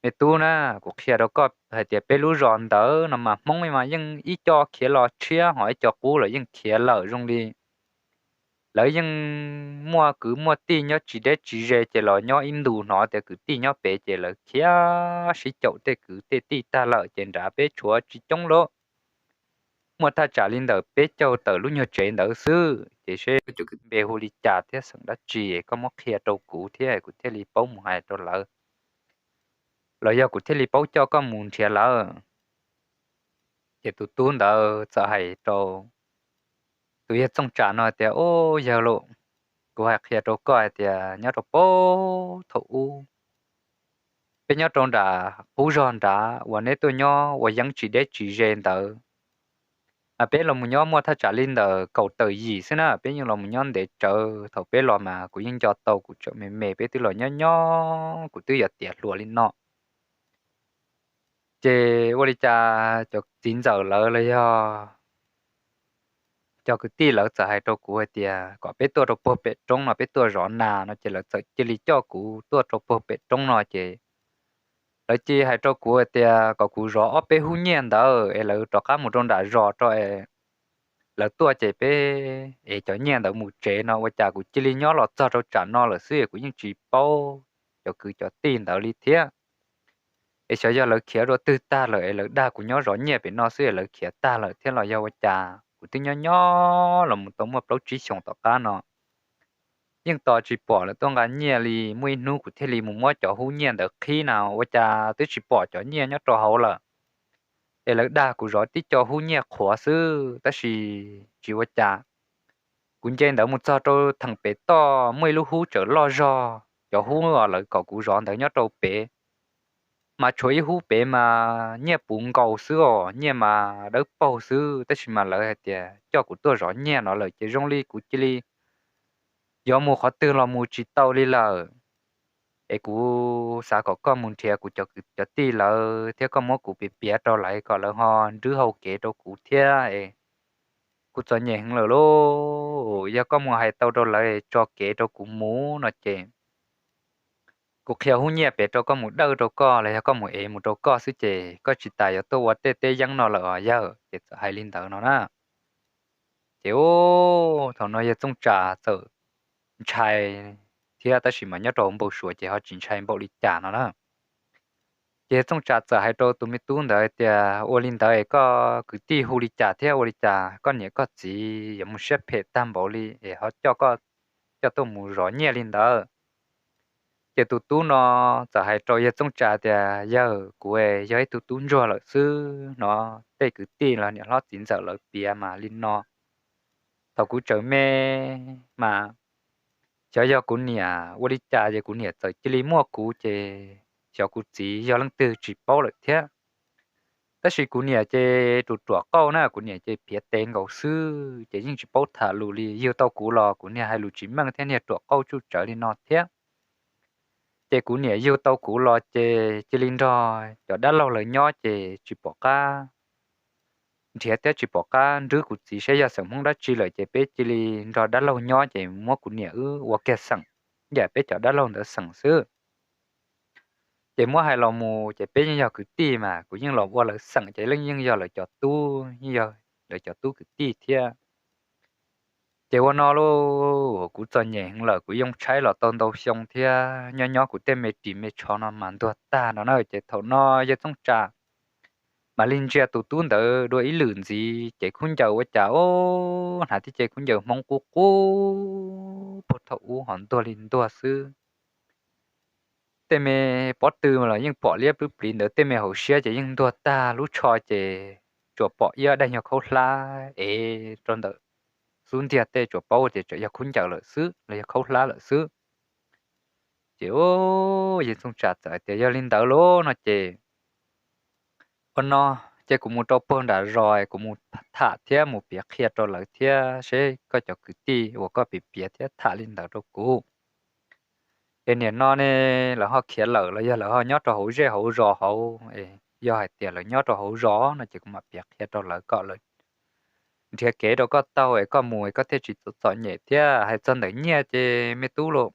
me tub na, kuv qhia rau koj hais tias peb lub zos ntawd no mas Hmoob mas yeej ib co khiav los tshiab, ho ib co qub los yeej khiav lawm zoo li lawv yeej muaj kwv muaj tij nyob tsis deb tsis ze ces los nyob ib ntus hnov tias kwv tij nyob pem ces lawv khiav sib caum tej kwv tej tij tag lawm ces nrad peb tshuav tsis coob lawm. Muaj thaj tsam li ntawm peb caug tawm lub nyuag tsev ntawd xwb, ces seb koj cov kwv tij npe hu li cas thiab xeem dab tsi, koj muab qhia rau kuv thiab kuv thiaj li paub mus hais rau lawv, los yog kuv thiaj li paub coj koj mus nrhiav lawv. Ces tus tub ntawd txawm hais rau tus yawg Txooj Tsam no tias, Ub, yawg lauj, kuv hais qhia rau koj hais tias nyob rau puag thaum ub peb nyob rau nram qub zog nrad uas neb tuaj nyob ua yeeb tsis deb tsis ze ntawd, peb los mus nyob muaj thaj tsam li ntawm kaum tawm yim xwb na, peb yeej los mus nyob ntev tsawv. Thaum peb los mas kuv yeej nco tau kuv tseem me me, peb twb los nyob nyob kuv twb yuav tiav hluas li no. Ces ua li cas cov txiv ntxawm lawv los yog cov kwv tij lawv txawm hais rau kuv hais tias kom peb tuaj rau puag pem roob no, peb tuaj zov nas no, ces lawv txawm cia li coj kuv tuaj rau puag pem roob no. Ces lawv cia li hais rau kuv hais tias kom kuv zov ob peb hub nyiaj ntawd es lawv rov qab mus rau nram zos rau es lawv tuaj ces peb ev cov nyiaj ntawd mus tsev no. Ua cas kuv cia li nyob los txog rau tsam no lawm xwb es kuv yeej tsis paub cov kwv cov tij ntawd li thiab. Es xyov yog lawv khiav rau twg tag lawm es lawv dag kuv nyob zov nyiaj pem no xwb es lawv khiav tag lawm thiab los yog ua cas. Kuv twb nyob nyob los mus tau muaj plaub tsib xyoos tom qab no yeej tos tsis pom lawv tuaj nqa nyiaj li. Muaj ib hnub kuv thiaj li mus muab cov hub nyiaj ntawd qhib na, ua cas twb tsis pom cov nyiaj nyob rau hauv lawm. Es lawv dag kuv zov tib co hub nyiaj qhuav xwb tab sis tsis ua cas. Kuv nce ntawd mus txog rau theem pem toj muaj ib lub hub tseem loj zog, cov hub uas lawv kom kuv zov ntawd nyob rau pem mas tshuav ib hub pem mas nyiaj puv nkaus xwb os, nyiaj mas dawb paug xwb, tab sis mas lawv hais tias coj kuv tuaj zov nyiaj no lawm ces zoo li kuv cia li yuav mus qhov twg los mus tsis tau li lawm. Es kuv xav kom koj mus nrhiav kuv cov kwv cov tij lawv thiab koj muab kuv piav piav rau lawv kom lawv ho nrwb hau kev rau kuv thiab es kuv txom nyem heev lawm lauj. Yog koj mus hais tau rau lawv tso kev rau kuv mus no ces kuv qhia hub nyiaj pem rau koj mus dawj rau koj los yog koj mus ev mus rau koj xwb ces koj tsis tas yuav tuaj ua tej teb yeeb no lawm os yawg. Ces txawm hais li ntawd no na. Ces thaum no yawg Txooj Tsam txawm ntshai thiab tab sis mas nyob rau hauv npau suav ces ho tsis ntshai npaum li cas no na. Ces yawg Txooj Tsam txawm hais rau tus me tub ntawd tias ua li ntawd es koj kwv tij hu li cas thiab ua li cas koj niam koj txiv yuav mus siab phem tag npaum li es ho coj koj coj tuaj mus zov nyiaj li ntawd. Ces tus tub no txawm hais rau yawg Txooj Tsam tias yawg, kuv yog ib tug tub ntsuag lawm xwb no, tej kwv tij los niam hlob txiv ntxawm lawv piav mas li no. Thaum kuv tseem me mas xyov yog kuv niam ua li cas ces kuv niam txawm cia li muaj kuv ces xyov kuv txiv yog leej twg tsis paub lawm thiab. Tab sis kuv niam ces ruam ruam qauj na, kuv niam ces phiav tes nkaus xwb ces yeej tsis paub tham lus li. Yug tau kuv los kuv niag hais lus tsis meej thiab niag ruam qauj tsuj tsawv li no thiab. Ces kuv niam yug tau kuv los ces cia li nrog cov dab laug lawv nyob ces tsis pom qab nrhiav thiab tsis pom qab nrwb kuv txiv saib yog xeem Hmoob dab tsi lawm ces peb cia li nrog dab laug nyob ces muab kuv niam wb ua kiag xeem, yam peb cov dab laug ntawd xeem xwb. Ces muab hais los mus ces peb yeej yog kwv tij mas kuv yeej los ua lawv xeem ces yeej yog lawv cov tub, yeej yog lawv cov tub kwv tij thiab. Ces ua no lauj, kuv txom nyem heev lawm, kuv yoo tshaib los tau ntau xyoo thiab nyob nyob kuv tej me ris me tsho no mas ntuag tag no na. Ces thaum no yawg Txooj Tsam mam li ntsia tus tub ntawd dua ib lwm ntxiv, ces khaub ncaws ua cas o, hnav tib ce khaub ncaws Hmoob qub qub puag thaum ub ho ntuag li ntuag xwb. Tej me pob tw los yeej pom liab plwb pliv ntawd, tej me hauv siab ces yeej ntuag tag, lub tsho ces tsuas pom ib daim nyuag khaub hlab ev rau ntawm xub ntiag tej, tsuas paub tias tseem yog khaub ncaws lawm xwb los yog khaub hlab lawm xwb. Ces yawg Txooj Tsam txawm hais tias yog li ntawd lauj no ces ua no, ces kuv mus rau puag nram zos kuv mus tham thiab mus piav qhia rau lawv thiab seb koj cov kwv tij uas koj piav piav thiab tham li ntawd rau kuv es nim no ne lawv ho khiav lawm los yog lawv ho nyob rau hauv zej hauv zos hauv. Yog hais tias lawv nyob rau hauv zos no ces kuv mam piav qhia rau lawv kom lawv nrhiav kev rau koj taug es koj mus es koj thiaj tsis txom txom nyem thiab. Hais txog ntawm nyiaj ces me tub lauj,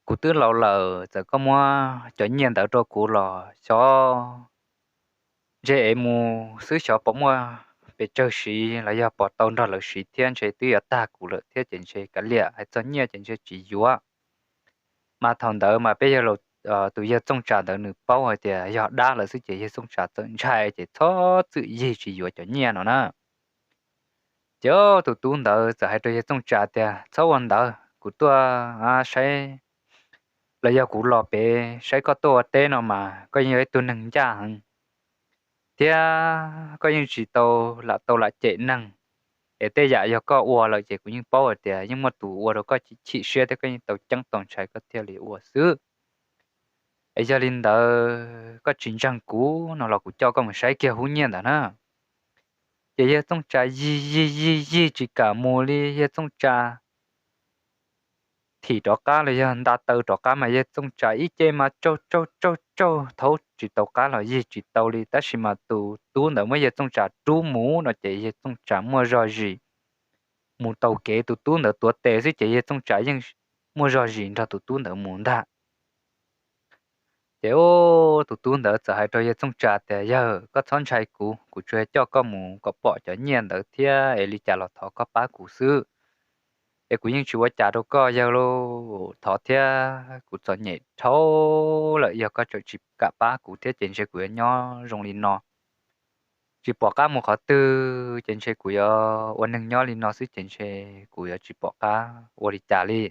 kuv twb laus lawm, txawm koj muab cov nyiaj ntawd rau kuv los xyov ntshe es mus xwb xyov puas muaj pes tsawg siv los yog puas tau nrog lawv siv thiab, ntshe twb yuav tag kuv lawm thiab ces ntshe kav liam, hais txog nyiaj ces ntshe tsis yuav. Mas thaum ntawd mas peb yawg laus, tus yawg Txooj Tsam ntawd nws paub hais tias yog dab lawm xwb ces yawg Txooj Tsam txawm ntshai ces txhob txwm yig tsis yuav cov nyiaj no na. Ces tus tub ntawd txawm hais rau yawg Txooj Tsam tias txhob ua ntawd, kuv tuaj saib los yog kuv los pem saib koj tuaj ua teb no mas koj yeej yog ib tug neeg ncaj heev thiab koj yeej tsis tau lam tau lam cem neeg. Es tej yam yog koj ua lawm ces kuv yeej paub hais tias yeej muaj tus ua rau koj chim siab thiab koj yeej tau ceeb tau ntshai koj thiaj li ua xwb. Es yog li ntawd koj tsis ntseeg kuv no los kuv coj koj mus saib kiag hub nyiaj ntawd na. Ces yawg Txooj Tsa yig yig yig yig tsis kam mus li, yawg Txooj Tsa thim rov qab los yog nta taw rov qab mas yawg Txooj Tsa ib ce mas tsaug tsaug tsaug tsaug thaub tsis tau qab los yig tsis tau li, tab sis mas tus tub ntawd muab yawg Txooj Tsa rub mus no ces yawg Txooj Tsa muaj zog zis mus taug kev tus tub ntawd tuav tes xwb ces yawg Txooj Tsa yeej muaj zog zis nrog tus tub ntawd mus ntag. Ces tus tub ntawd txawm hais rau yawg Txooj Tsa tias, Yawg, koj txhob ntshai kuv, kuv tsuas coj koj mus kom pom cov nyiaj ntawd thiab es li cas los thov koj pab kuv xwb. Es kuv yeej tsis ua cas rau koj yawg lauj, thov thiab, kuv txom nyem dhau lawm, yog koj tseem tsis kam pab kuv thiab ces ntshe kuv yuav nyob zoo li no tsis pom qab mus qhov twg, ces ntshe kuv yuav ua neeg nyob li no xwb ces ntshe kuv yuav tsis pom qab ua li cas li.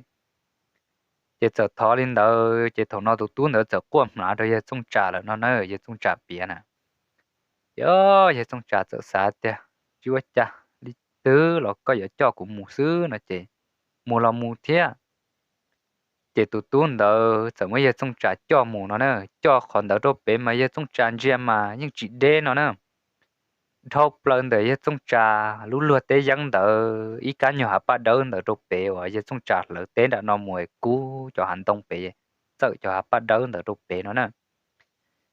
Ces txawm thov li ntawd ces thaum no tus tub ntawd txawm quaj hmlav rau yawg Txooj Tsa lawm no na, yawg Txooj Tsa piav na. Ces yawg Txooj Tsa txawm xav tias, Tsis ua cas, li twg los koj yuav coj kuv mus xwb no ces mus los mus thiab. Ces tus tub ntawd txawm muab yawg Txooj Tsa coj mus no na, coj qhov ntawd rau pem mas yawg Txooj Tsa ntsia mas yeej tsis deb no na. Dhau plaws ntawm yawg Txooj Tsa lub luag teb yeeb ntawd ib kab nyuag hav paj dawb ntawd rau pem uas yawg Txooj Tsa hlawv teb nram no mus kub cov hav ntoo pem, txawm cov hav paj dawb ntawd rau pem no na.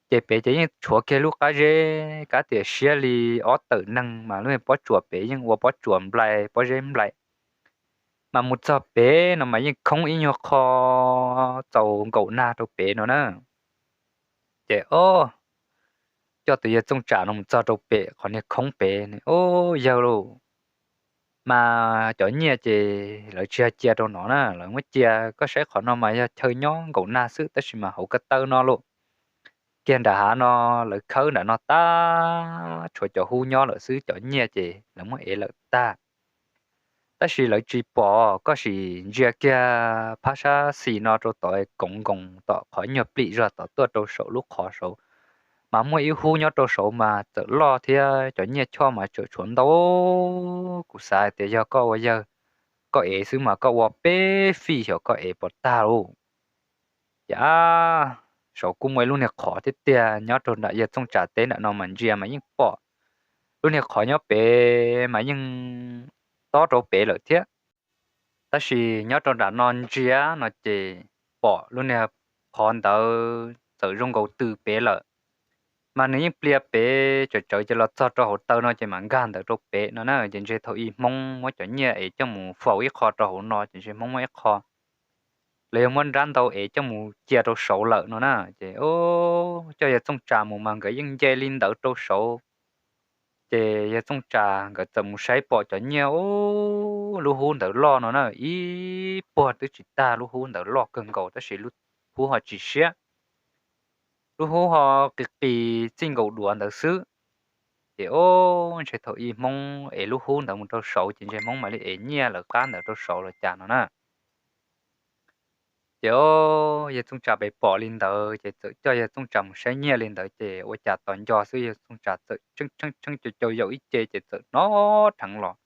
Ces pem ces yeej tshuav kiag lub qab zeb kab tiam siab li ob tawm neeg mas lub pob tsuas pem yeej ua pob tsuas nplai pob zeb nplai. Mas mus txog pem no mas yeej khoob ib nyuag qho txaus nkaum nag rau pem no na. Ces o, coj tus yawg Txooj Tsam no mus txog rau pem qhov niag khoob pem, o, yawg lauj, mas cov nyiaj ces lawv tsis yog cia rau no na, lawv muab cia, koj saib qhov no mas yog chaw nyob nkaum nag xwb tab sis mas hauv ko taw no lauj, kiag nram hav no lawv khawb nram no tag, tshuav cov hub nyob lawm xwb, cov nyiaj ces lawv muab ev lawm tag. Tab sis lawv tsis pom, koj sim ntsia kiag phab sab xis no rau tom koov nkoos tom qhov nyuag plim zog tom tuaj rau saum lub qhov saud, mas muaj ib hub nyob rau saud mas txawm loj thiab cov nyiaj choj mas tseem tshuav ntau. Kuv xav hais tias yog koj ua yawg, koj ev xwb mas koj ua peb fij xyov koj ev puas tag lauj. Ces saud kuj muaj ib lub niag qhov tiag tiag nyob rau nram yawg Txooj Tsam teb nram no mas ntsia mas yeej pom lub niag qhov nyob pem mas yeej tob rau pem lawm thiab. Tab sis nyob rau nram no ntsia no ces pom lub niag qhov ntawd txawm zoo nkaus tw pem lawm, mas nws yeej plias pem tsawv tsawv ces los txog rau hauv taw no ces mam nkag ntawd rau pem no na. Ces ntshe thaum ub Hmoob muab cov nyiaj es coj mus faus ib qho rau hauv no ces ntshe Hmoob muab ib qho los yog muab nrab ntau es coj mus cia rau saud lawm no na. Ces coj yawg Txooj Tsam mus mas nkawd yeej nce li ntawd rau saud. Ces yawg Txooj Tsam nkawd txawm mus saib pom cov nyiaj, o, lub hub ntawd loj no na, ib puag twb tsis tag, lub hub ntawd loj kawg nkaus tab sis lub hub ho tsis siab, lub hub ho qis qis txij nkaus duav ntawd xwb. Ces o, ntshe thaum ub Hmoob ev lub hub ntawd mus rau saud ces ntshe Hmoob mam li ev nyiaj lawv qab ntawd rau saud los cas no na. Ces o, yawg Txooj Tsam pem pom li ntawd ces txawm coj yawg Txooj Tsam mus saib nyiaj li ntawd ces ua cas tos nco xwb yawg Txooj Tsam txawm tshee tshee tshee cau cau yaum ib ce ces txawm hnov dheev los.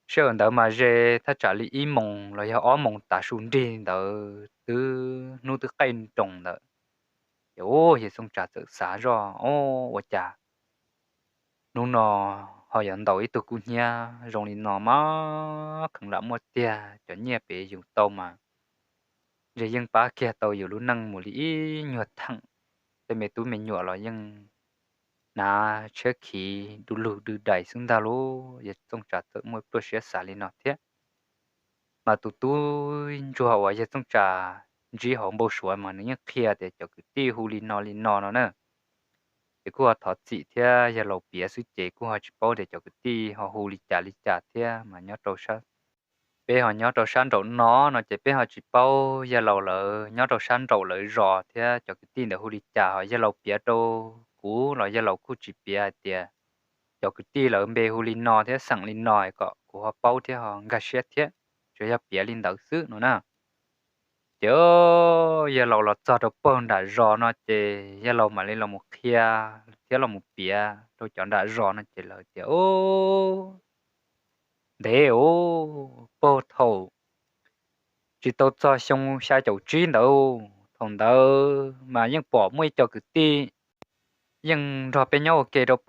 Sij hawm ntawd mas ze thaj tsam li ib moos los yog ob moos tav su nrig ntawd twb hnub twb qaij nroos ntawd. Ces o, yawg Txooj Tsam txawm xav zoj, o, ua cas hnub no ho yuav ntaus ib tug kub hnyiab zoo li no mas kheev lam muaj tiag, cov nyiaj pem yus tau mas ntshe yeej pab kiag tau yus lub neej mus li ib nyuag theem. Tej me tub me nyuam los yeej hnav tshiab khiv du lug dw dais xwb ntag lauj. Yawg Txooj Tsam txawm muaj pluaj siab xav li no thiab. Mas tus tub ntsuag uas yawg Txooj Tsam ntsib hauv npau suav mas nws yeej qhia tias cov kwv tij hu li no li no no na. Ces kuj ho thov txim thiab yawg laus piav xwb ces kuj ho tsis paub tias cov kwv tij ho hu li cas li cas thiab mas nyob rau sab, peb ho nyob rau sab nraum no no ces peb ho tsis paub yawg laus lawv nyob rau sab nraum lawv zos thiab cov kwv tij ntawd hu li cas, ho yawg laus piav rau kuv los yawg laus kuj tsis piav hais tias cov kwv tij lawv npe hu li no thiab xeem li no kom kuv ho paub thiab ho nkag siab thiab, tsuas yog piav li ntawd xwb no na. Ces yawg laus los txog rau pem nram zos no ces yawg laus mam li los mus qhia thiab los mus piav rau cov nram zos no ces lawv tias, o, ntev os, puag thaum tsis tau txog xyoo xya caum tsib ntawd Thaum ntawd mas yeej pom muaj ib co kwv tij yeej nrog peb nyob ua ke rau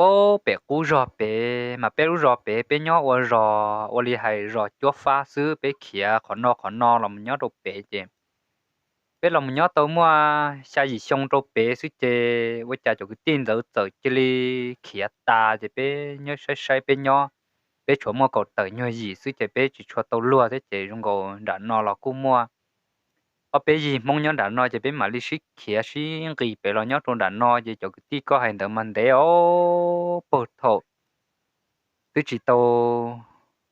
pem qub zos pem, mas peb lub zos pem peb nyob ua zos ua li hais zos cuab fab xwb, peb khiav qhov no qhov no los mus nyob rau pem ces peb los mus nyob tau muaj xya yim xyoo rau pem xwb ces ua cas cov kwv tij ntawd txawm cia li khiav tas ces peb nyob saib saib peb nyob, peb tshuav muaj kaum tawm nyuag yim xwb ces peb tsis tshua tau luag thiab ces zoo nkaus nram no los kuj muaj ob peb yig Hmoob nyob nram no ces peb mam li sib khiav sib nqis pem los nyob rau nram no ces cov kwv tij koj hais ntawd mas ntev os, puag thaum twb tsis tau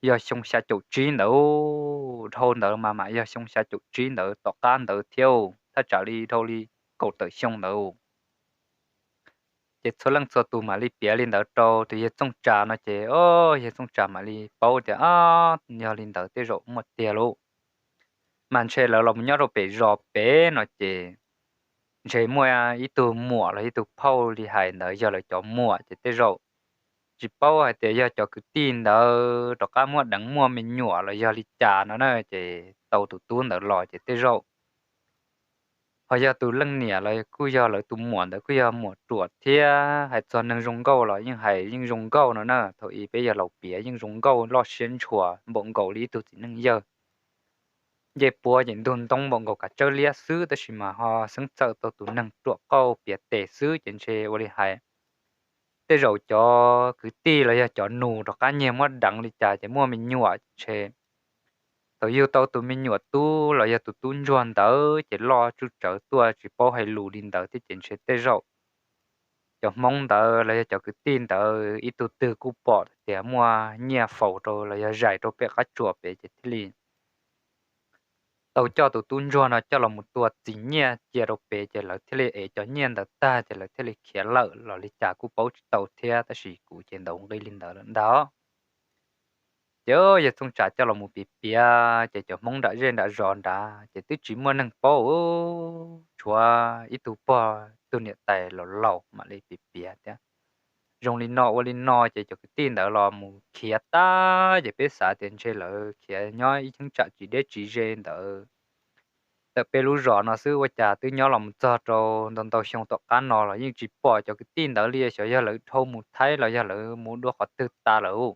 yog xyoo xya caum tsib ntawd, dhau ntawd mas mam yog xyoo xya caum tsib ntawd tom qab ntawd thiab, thaj tsam li dhau li kaum tawm xyoo ntawd. Ces txhua leej txhua tus mam li piav li ntawd rau tus yawg Txooj Tsas no ces, o, yawg Txooj Tsas mam li paub tias, a, yog li ntawd tej zaum muaj tiag lauj. Mas ntshe lawv los mus nyob rau pem zos pem no ces ntshe muaj ib tug muam los ib tug phauj li hais ntawd yog lawv cov muam ces tej zaum tsis paub hais tias yog cov kwv tij ntawd rov qab muaj deev muaj me nyuam los yog li cas no na, ces tau tus tub ntawd los ces tej zaum ho yog tus leej niam los kuj yog lawv tus muam ntawd kuj yog muam ruam thiab, hais txog neeg zoo nkauj los yeej hais yeej zoo nkauj no na. Thaum ub peb yawg laus piav yeej zoo nkauj loj siab ntshua npaum nkaus li ib tug txiv neej yawg. Ncej puab ces ntug ntoo npaum nkaus kav tsawb liab xwb tab sis mas ho xeeb txawm tau tus neeg ruam qauj piav tes xwb ces ntshe ua li hais tej zaum cov kwv tij los yog cov nus rov qab nyiag muab deev li cas ces muaj me nyuam ntshe thaum yug tau tus me nyuam tub los yog tus tub ntsuag ntawd ces loj tsuj tsawv tuaj tsis paub hais lus li ntawd thiab ces ntshe tej zaum cov Hmoob ntawd los yog cov kwv tij ntawd ib tug twg kuj pom tias muaj nyiaj faus rau los yog zais rau pem qab tsuas pem ces thiaj li tau coj tus tub ntsuag no coj los mus tua txiv nyiaj cia rau pem ces lawv thiaj li ev cov nyiaj ntawd tag ces lawv thiaj li khiav lawm los li cas kuj paub tsis tau thiab tab sis kuv ces ntaus nqi li ntawd lawm ntag. Ces yawg Txooj Tsas coj los mus piav piav ces cov Hmoob nram zej nram zos nrad ces twb tsis muaj neeg paub, tshuav ib tug pog tug niam tais laus laus mam li piav piav thiab. Zoo li no ua li no ces cov kwv tij ntawd los mus khiav tag ces peb xav tias ntshe lawv khiav nyob ib cheeb tsam tsis deb tsis ze ntawd ntawm peb lub zos no xwb, ua cas twb nyob los mus txog rau ntau ntau xyoo tom qab no los yeej tsis pom cov kwv tij ntawd li, xyov yog lawv dhau mus Thaib los yog lawv mus dua qhov twg tas lawm.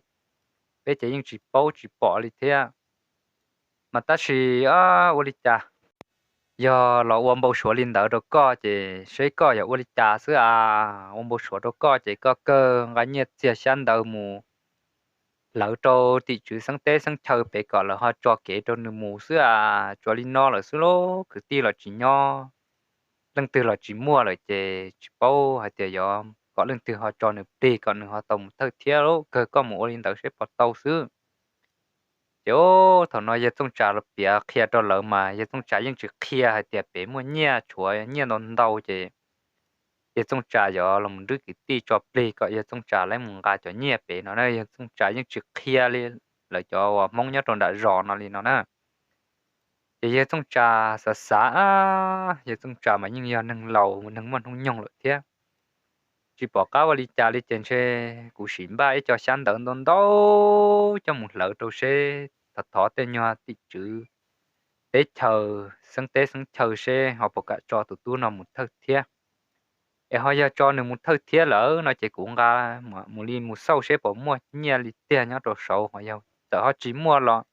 Peb ces yeej tsis paub tsis pom li thiab. Mas tab sis ua li cas, yog los ua npau suav li ntawd rau koj ces seb koj yuav ua li cas xwb as. Ua npau suav rau koj ces koj kawg nqa nyiaj txiag xyab ntawv mus hlawv rau tim tswv xeeb teb xeeb chaw pem kom lawv ho tso kev rau nws mus xwb as. Tsuas li no lawm xwb lauj, kwv tij los tsis nyob, leej twg los tsis muaj lawm ces tsis paub hais tias yuav kom leej twg ho tso nws plig kom nws ho tau mus thawj thiab lauj, kawg koj mus ua li ntawd seb puas tau xwb. Ces thaum no yawg Txooj Tsas los piav qhia rau lawv mas yawg Txooj Tsas yeej tsis qhia hais tias pem muaj nyiaj, tshuav nyiaj ntau ntau ces yawg Txooj Tsas yuav los nrwb kwv tij tso plig kom yawg Txooj Tsas lawv mus nqa cov nyiaj pem no na, yawg Txooj Tsas yeej tsis qhia li lawv cov uas Hmoob nyob rau nram zos no li no na. Ces yawg Txooj Tsas xav xav, yawg Txooj Tsas mas yeej yog neeg laus neeg muaj hnub nyoog lawm thiab, tsis pom qab ua li cas li ces ntshe kuv sim npaj ib co xyab ntawv ntau ntau coj mus hlawv rau seb thov thov tej nyuag tim tswv teb chaws xeeb teb xeeb chaw seb ho puas kam tso tus tub no mus thawj thiab. Es ho yog tso nws mus thawj thiab lawm no ces kuv nqa mus li mus xauj seb puas muaj nyiaj li tiag nyob rau saud, ho yog txawm ho tsis muaj los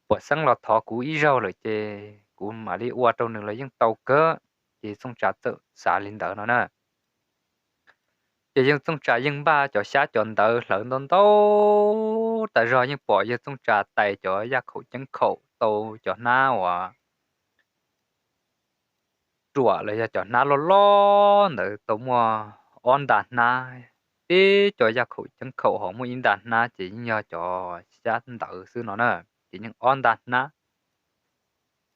puas xeeb los thov kuv ib zaug lawm ces kuv mam li ua rau nws los yeej tau kawg. Ces yawg Txooj Tsas txawm xav li ntawd no na. Ces yawg Txooj Tsas yeej npaj cov xyab cov ntawv hlawv ntau ntau tas zog, yeej pom yawg Txooj Tsas tais cov yaj khaum ceeb khaum tau cov hnab uas ruam los yog cov hnab loj loj ntawd tau muaj ob nta hnab. Tib co yaj khaum ceeb khaum ho muaj ib nta hnab ces yeej yog cov xyab ntawv xwb no na, ces yeej ob nta hnab.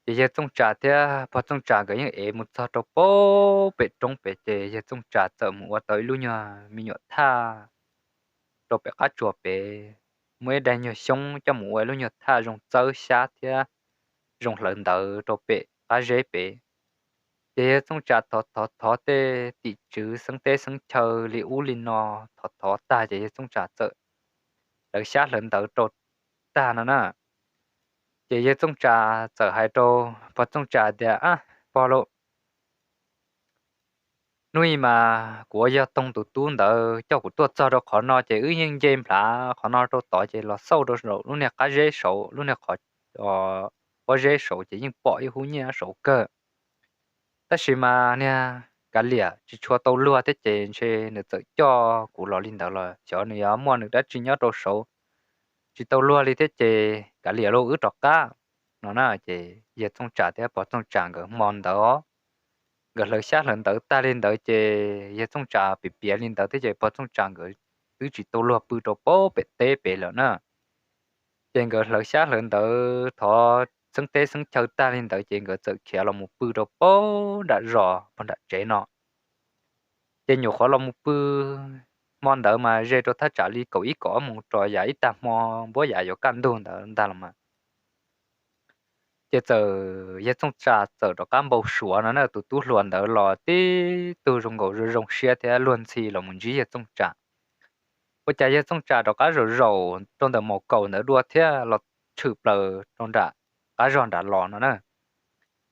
Ces yawg Txooj Tsas thiab pog Txooj Tsas nkawd yeej ev mus txog rau pem roob pem ces yawg Txooj Tsas txawm mus ua tau ib lub nyuag me nyuam thaj rau pem qab tsuas pem, muaj ib daig nyuag xyoob coj mus ua ib lub nyuag thaj zoo txawb xyab thiab zoo hlawv ntawv rau pem qab zeb pem. Ces yawg Txooj Tsas thov thov thov tej tim tswv xeeb teb xeeb chaw li ub li no, thov thov tag ces yawg Txooj Tsas txawm hlawv xyab hlawv ntawv rau tag no na. Ces yawg Txooj Tsas txawm hais rau pog Txooj Tsas tias, Ab, pog lauj, Hnub i mas kuv ua yog toog tus tub ntawd coj kuv tuaj txog rau qhov no ces wb yeej nce nplhav qhov no rau tod ces los xauj rau lub niag qab zeb saud, lub niag qhov pob zeb saud ces yeej pom ib hub nyiaj saud kawg. Tab sis mas niag kav liam tsis tshua tau luag thiab ces ntshe nws txawm coj kuv los li ntawd los xyov nws yuav muaj nws dab tsi nyob rau saud, tsis tau luag li thiab ces kav liam lauj, wb rov qab no na. Ces yawg Txooj Tsam thiab pog Txooj Tsam nkawd hmo ntawd nkawd hlawv xyab hlawv ntawv tag li ntawd ces yawg Txooj Tsam piav piav li ntawd thiab ces pog Txooj Tsam nkawd twb tsis tau luag pw rau pem teb pem lawm na. Ces nkawd hlawv xyab hlawv ntawv thov xeeb teb xeeb chaw tag li ntawd ces nkawd txawm khiav los mus pw rau pem nram zos pog nram tsev no. Ces nyuam qhuav los mus pw, hmo ntawd mas ze rau thaj tsam li kaum ib kaum ob moos rau yav ib tag hmo npuab yav yuav kaj ntug ntawd ntag los mas. Ces txawm yawg Txooj Tsam txawm rov qab npau suav no na, tus tub hluas ntawd los tib tug zoo nkaus zoo zoo siab thiab luag ntxhi los mus ntsib yawg Txooj Tsam. Ua cas yawg Txooj Tsam rov qab zaum zaum rau ntawm maum kaum ntawd dua thiab los tshwm plaws rau nram qab zog nram los no na.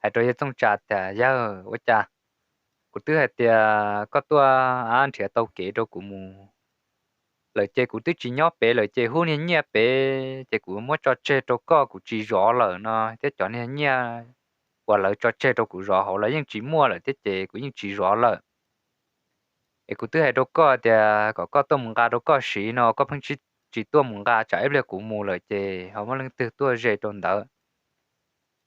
Hais rau yawg Txooj Tsam tias, Yawg, ua cas kuv twb hais tias koj tuaj nrhiav tau kev rau kuv mus lawm ces kuv twb tsis nyob pem lawm ces hub niag nyiaj pem ces kuv muab tso tseg rau koj kuv tsis zov lawm no thiab cov niag nyiaj uas lawv tso tseg rau kuv zov hauv los yeej tsis muaj lawm thiab ces kuv yeej tsis zov lawm. Es kuv twb hais rau koj tias kom koj tuaj mus nqa rau koj siv no koj pheej tsis tuaj mus nqa, tsam ib pliag kuv mus lawm ces ho muaj leej twg tuaj ze rau ntawd.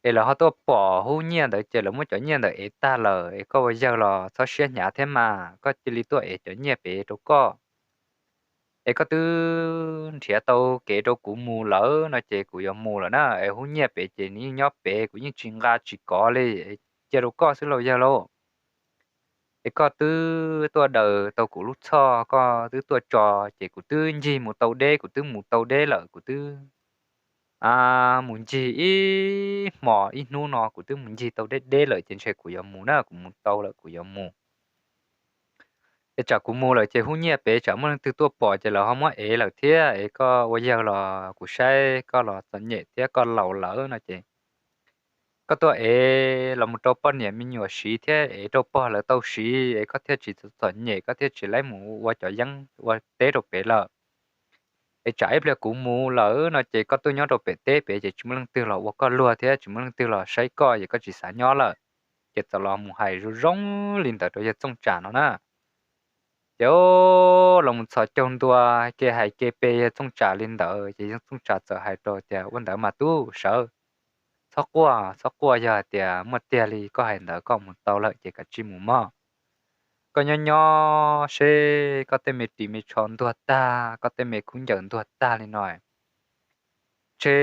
Es lawv ho tuaj pom hub nyiaj ntawd ces lawv muab cov nyiaj ntawd ev tag lawm es koj ua yawg los txhob siab hnyav thiab mas, koj cia li tuaj ev cov nyiaj pem rau koj. Es koj twb nrhiav tau kev rau kuv mus lawm no ces kuv yuav mus lawm na, es hub nyiaj pem ces nws yeej nyob pem, kuv yeej tsis nqa tsis kov li, cia rau koj xwb lauj yawg lauj. Es koj twb tuaj daws tau kuv lub txhoj, koj twb tuaj tso, ces kuv twb ncig mus tau deb, kuv twb mus tau deb lawm, kuv twb mus ncig ib hmo ib hnub no kuv twb mus ncig tau deb deb lawm ces ntshe kuv yuav mus na, kuv mus tau lawm kuv yuav mus. Es tsam kuv mus lawm ces hub nyiaj pem tsam muaj leej twg tuaj pom ces lawv ho muab ev lawm thiab. Es koj ua yawg los kuv saib koj los txom nyem thiab koj laus lawm no ces koj tuaj ev los mus rau poj niam me nyuam siv thiab ev rau pog lawv tau siv es koj thiaj tsis txom nyem, koj thiaj tsis laib mus ua cov yeeb ua teb rau pem lawm. Es tsam ib pliag kuv mus lawm no ces koj tuaj nyob rau pem teb pem ces tsis muaj leej twg los ua koj luag thiab tsis muaj leej twg los saib koj ces koj tsis xav nyob lawm. Ces txawm los mus hais zoo zoo li ntawd rau yawg Txooj Tsam no na. Ces los mus txhos caug ntua, ke hais ke pe yawg Txooj Tsam li ntawd ces yawg Txooj Tsam txawm hais rau tias, Ua ntawd mas tub, sawv, txhob quaj txhob quaj, yog hais tias muaj tiag li koj hais ntawd koj mus tau lawm ces kav tsij mus mog. Koj nyob nyob seb koj tej me ris me tsho ntuag tag, koj tej me khaub ncaws ntuag tag li no, ntshe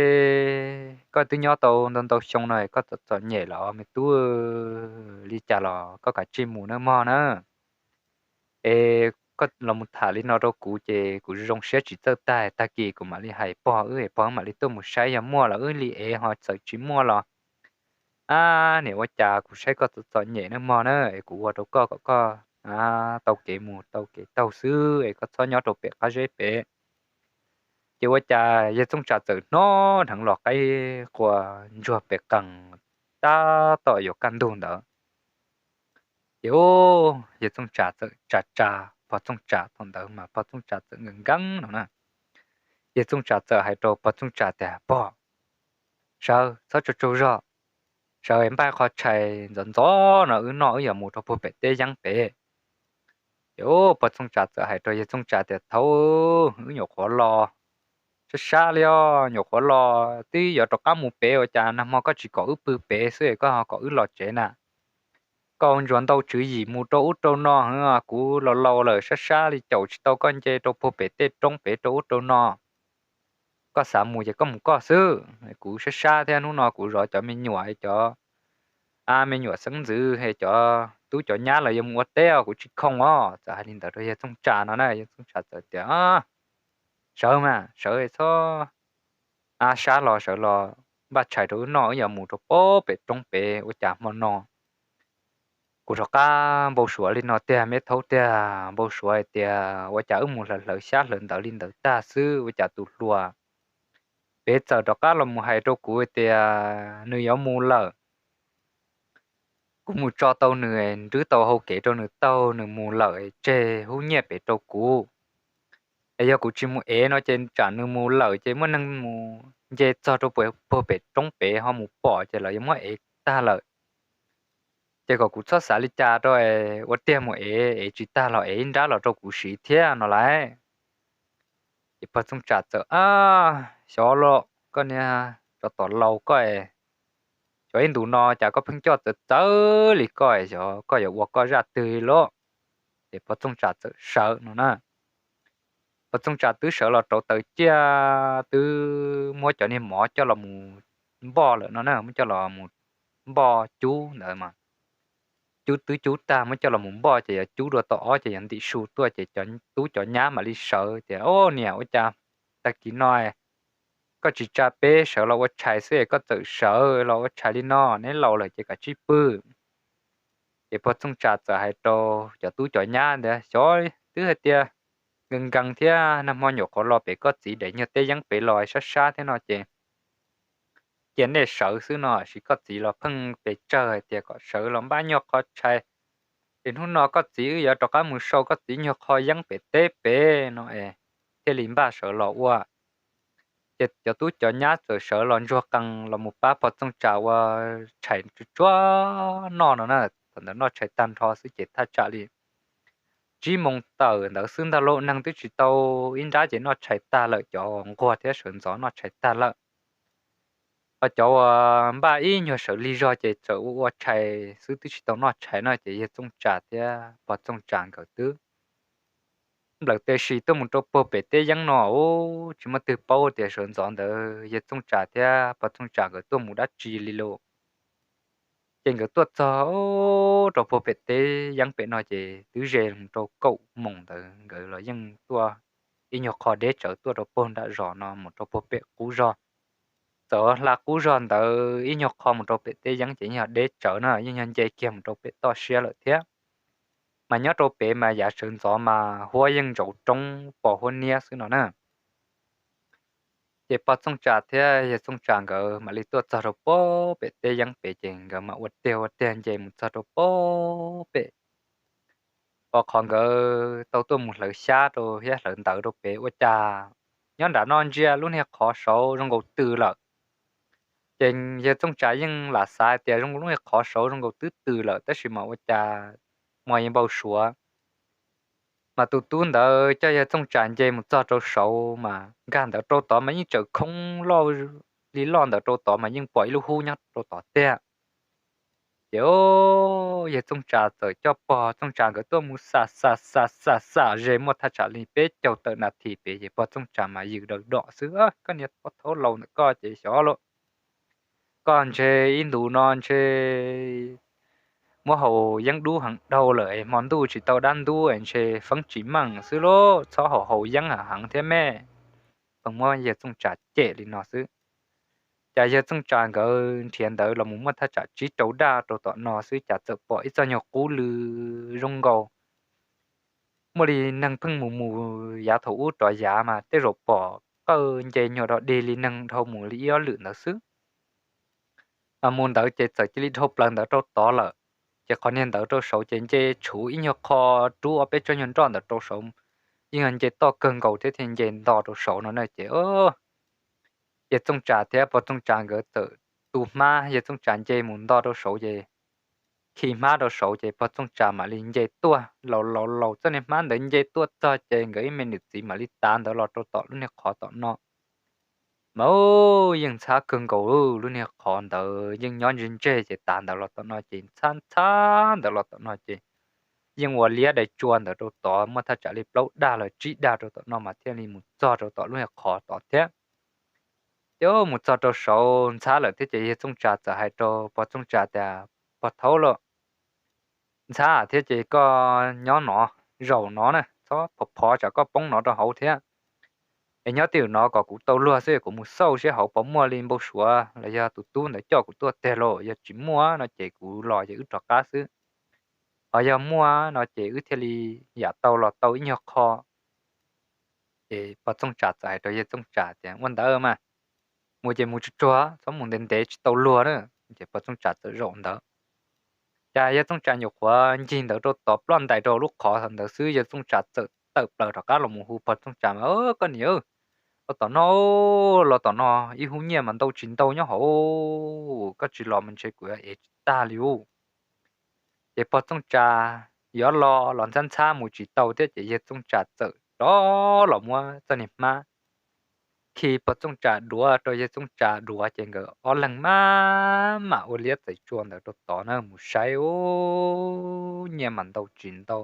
koj twb nyob tau ntau ntau xyoo no koj txom txom nyem los me tub, li cas los koj kav tsij mus nawb mog na. Es koj los mus tham li no rau kuv ces kuv zoo siab tsis txawj tag, tag kis kuv mam li hais pog wb es pog wb mam li tuaj mus saib yog muaj los wb li ev, ho txawm tsis muaj los, ab, niam, ua cas kuv saib koj txom txom nyem nawb mog na, es kuv ua rau koj kom koj tau kev mus tau kev taug xwb es koj txhob nyob rau pem qab zeb pem. Ces ua cas yawg Txooj Tsam txawm hnov dheev los qaib qua ntsuag pem qees tab tom yuav kaj ntug ntawd. Ces yawg Txooj Tsam txawm tsa tsa pog Txooj Tsam, thaum ntawd mas pog Txooj Tsam txawm nkees nkees no na. Yawg Txooj Tsam txawm hais rau pog Txooj Tsam tias, Pog, sawv, txhob tsaug tsaug zog, sawv es npaj qho tshais ntxov ntxov no wb noj wb yuav mus rau puag pem teb yeeb pem. Ces pog Txooj Tsam txawm hais rau yawg Txooj Tsam tias, Thaud, wb nyuam qhuav los sab sab li os, nyuam qhuav los twb yuav rov qab mus pem, ua cas nag hmo koj tsis kom wb pw pem xwb es koj ho kom wb los tsev na? Koj ntsuas ntau tswv yim mus rau ub rau no, kuv laus laus lawm sab sab li caum tsis tau koj nce rau puag pem tej roob pem rau ub rau no. Koj xav mus ces koj mus koj xwb, kuv sab sab thiab, hnub no kuv zov cov me nyuam, cov me nyuam xeeb ntxwv es cov tub cov nyab lawv yuav mus ua teb os, kuv tsis khoom os. Txawm hais li ntawd rau yawg Txooj Tsam no na, yawg Txooj Tsam txawm tias, Sawv mas, sawv txhob sab los, sawv los npaj tshais rau wb noj, wb yuav mus rau puag pem roob pem, ua cas hmo no kuv rov qab npau suav li no tiag me thaud tiag, npau suav hais tias ua cas wb mus hlawv hlawv xyab hlawv ntawv li ntawd tag xwb ua cas tus hluas pem txawm rov qab los mus hais rau kuv tias nws yuav mus lawm. kuv mus tso tau nws, nrhiav tau hau kev rau nws taug, nws mus lawm tseg hub nyiaj pem rau kuv. Es yog kuv tsis mus ev no ces tsam nws mus lawm ces muaj neeg mus nce txog rau puag pem roob pem ho mus pom ces lawv yuav muab ev tag lawm. Ces kom kuv txhob xav li cas rau, ua tiag mus ev, ev tsis tag los ev ib nrab los rau kuv siv thiab no lauj. Ces pog Txooj Tsam txawm, Ab, xyov los koj niag tsov tom laus koj es, xyov ib ntus no cas koj pheej coj txawv txawv li koj es, xyov koj yuav ua koj zaj twg lauj. Ces pog Txooj Tsam txawm sawv no na. Pog Txooj Tsam twb sawv los rauv taws ciaj, twb muab cov niag mov coj los mus npoj lawm no na, muab coj los mus npoj cub ntawd mas cub twb cub tag muab coj los mus npoj ces yuav cub dua tom ob ces yuav ntim su tuaj ces cov tub cov nyab mam li sawv tias, Au niam, ua cas tag kis no koj tsis tsa peb sawv los ua tshais xwb es koj txawm sawv los ua tshais li no, neb laus lawm ces kav tsij pw. Ces pog Txooj Tsam txawm hais rau cov tub cov nyab ntawd, Xyov twb hais tias nkees nkees thiab, nag hmo nyuam qhuav los pem koj txiv daim nyuag teb yeeb pem los sab sab thiab no ces cia nej sawv xwb no, sis koj txiv los pheej pes tsawg hais tias kom sawv los npaj nyuag qho tshais, ces hnub no koj txiv wb yuav rov qab mus sau koj txiv nyuag qho yeeb pem teb pem no es thiaj li npaj sawv los ua. Ces cov tub cov nyab txawm sawv los ntsuag qees los mus pab pog Txooj Tsam ua tshais tsuag tsuag noj no na. Thaum ntawd noj tshais tag nrho xwb ces thaj tsam li tsib moos tawm ntawd xwb ntag lauj, neeg twb tsis tau ib nrab ces noj tshais tag lawm, cov nquag thiab sawv ntxov noj tshais tag lawm. Ho cov uas npaj ib nyuag sawv lig zog ces txawm ua ua tshais xwb twb tsis tau noj tshais no ces yawg Txooj Tsam thiab pog Txooj Tsam nkawd twb nplawm tes sis tuaj mus rau puag pem teb yeeb no, tsis muaj twg paub tias sawv ntxov ntawd yawg Txooj Tsam thiab pog Txooj Tsam nkawd tuaj mus dab tsi li lauj. Ces nkawd tuaj txog rau puag pem teb yeeb pem no ces twb ze mus rau kaum moos ntawd, nkawd los yeej tuaj ib nyuag qho deb tsawv tuaj rau puag nram zos no mus rau puag pem qub zog. Txawm hla qub zog ntawd ib nyuag qho mus rau pem teb yeeb ces yeej yog deb tsawv na, yeej yog nce kiag mus rau pem toj siab lawm thiab. Mas nyob rau pem mas yav sawv ntxov mas huab yeej ntsaus roob pos huab niab xwb no na. Ces pog Txooj Tsam thiab yawg Txooj Tsam nkawd mam li tuaj txog rau puag pem teb yeeb pem ces nkawd mam ua tiag ua tiag nce mus txog rau puag pem. Pom qhov nkawd tau tuaj mus hlawv xyab rau thiab hlawv ntawv rau pem ua cas nyob nram no ntsia lub niag qhov saud zoo nkaus tws lawm. Ces yawg Txooj Tsam yeej lam xav tias zoo nkaus lub niag qhov saud zoo nkaus twb tws lawm tab sis mas ua cas mas yeej npau suav. Mas tus tub ntawd coj yawg Txooj Tsam nce mus txog rau saud mas nkag ntawd rau tod mas yeej tseem khoob loj li loj ntawd rau tod mas yeej pom ib lub hub nyob rau tod tiag. Ces yawg Txooj Tsam txawm coj pog Txooj Tsam nkawd tuaj mus xam xam xam xam xam ze muaj thaj tsam li peb caug tawm nas this pem ces pog Txooj Tsam mas yws daws dom xwb, Koj niag pog thaub laus ntawm koj ces xyov lauj, koj ntshe ib ntus no ntshe muab haus yeeb dub heev dhau lawm es hmo ntuj tsis tau dab ntub es ntshe feeb tsis meej xwb lauj, txhob haus haus yeeb heev heev thiab me. Pheej muab yawg Txooj Tsam cem li no xwb. Cas yawg Txooj Tsam nkawd nrhiav ntawd los mus muaj thaj tsam tsib rau daj rau tom no xwb cas txawm pom ib txoj nyuag qub lw zoo nkaus muaj li neeg pheej mus mus yav thaum ub rov yav mas tej zaum pom qawj nce nyuag dog dig li neeg dhau mus li ib ob lwm ntawd xwb. Mas mus ntawd ces txawm cia li dhau plaws ntawd rau tod lawm. Ces qhov niag ntawd rau saud ces nce tshuv ib nyuag qho rub ob peb tsob nyuag nroj ntawd rau saud, yeej yog nce toj kawg nkaus thiab thiaj nce nto rau saud no na ces yawg Txooj Tsam thiab pog Txooj Tsam nkawd txawm tu hmab, yawg Txooj Tsam nce mus nto rau saud ces khi hmab rau saud ces pog Txooj Tsam mam li nce tuaj, laus laus laus txoj niag hmab ntawd nce tuaj txog ces nkawd ib me niam txiv mam li tav ntawd los rau tom lub niag qhov tom no. Mas yeej ntxhab kawg nkaus, lub niag qhov ntawd yeej nyob ntseg ntseg ces tav ntawd los tom no ces ntxhab ntxhab ntawd los tom no ces yeej ua liab dai tsua ntawd rau tod muaj thaj tsam li plaub daj los tsib daj rau tom no mas thiaj li mus txog rau tom lub niag qhov tod thiab. Ces mus txog rau saud ntxhab lawm thiab ces yawg Txooj Tsam txawm hais rau pog Txooj Tsam tias, Pog thaub lauj, ntxhab thiab ces koj nyob no, zaum no na, txhob phov phov tsam koj poob no rau hauv thiab. Es nyob twj ywm no kom kuv tau luag xwb kuv mus xauj seb hauv puas muaj li npau suav los yog tus tub ntawd coj kuv tuaj tiag lauj, yog tsis muaj no ces kuv los ces wb rov qab xwb. Ho yog muaj no ces wb thiaj li yam tau los tau ib nyuag qho. Ces pog Txooj Tsam txawm hais rau yawg Txooj Tsam tias, Ua ntawd mas, mus ces mus tsuag tsuag, txhob mus ntev ntev tsis tau luag na. Ces pog Txooj Tsam txawm zaum ntawd. Cas Yawg Txooj Tsas nyuam qhuav ncig ntawd rau tod ploj ntais rau lub qhov ntawd xwb, Yawg Txooj Tsas txawm tawm plaws rov qab los mus hu pog Txooj Tsas mas, Koj niam, los tom no, los tom no, ib hub nyiaj mas ntau tsis ntau nyob hauv, koj tsis los mas ntshe kuv ev tsis tag li ub. Ces pog Txooj Tsas yuav los los ntxhab ntxhab mus tsis tau thiab ces Yawg Txooj Tsas txawm rov los muab txoj niag hmab khi pog Txooj Tsas duav rau Yawg Txooj Tsas duav ces nkawd ob leeg maj mam ua liab txais tsua ntawd rau tod na mus saib ub, nyiaj mas ntau tsis ntau.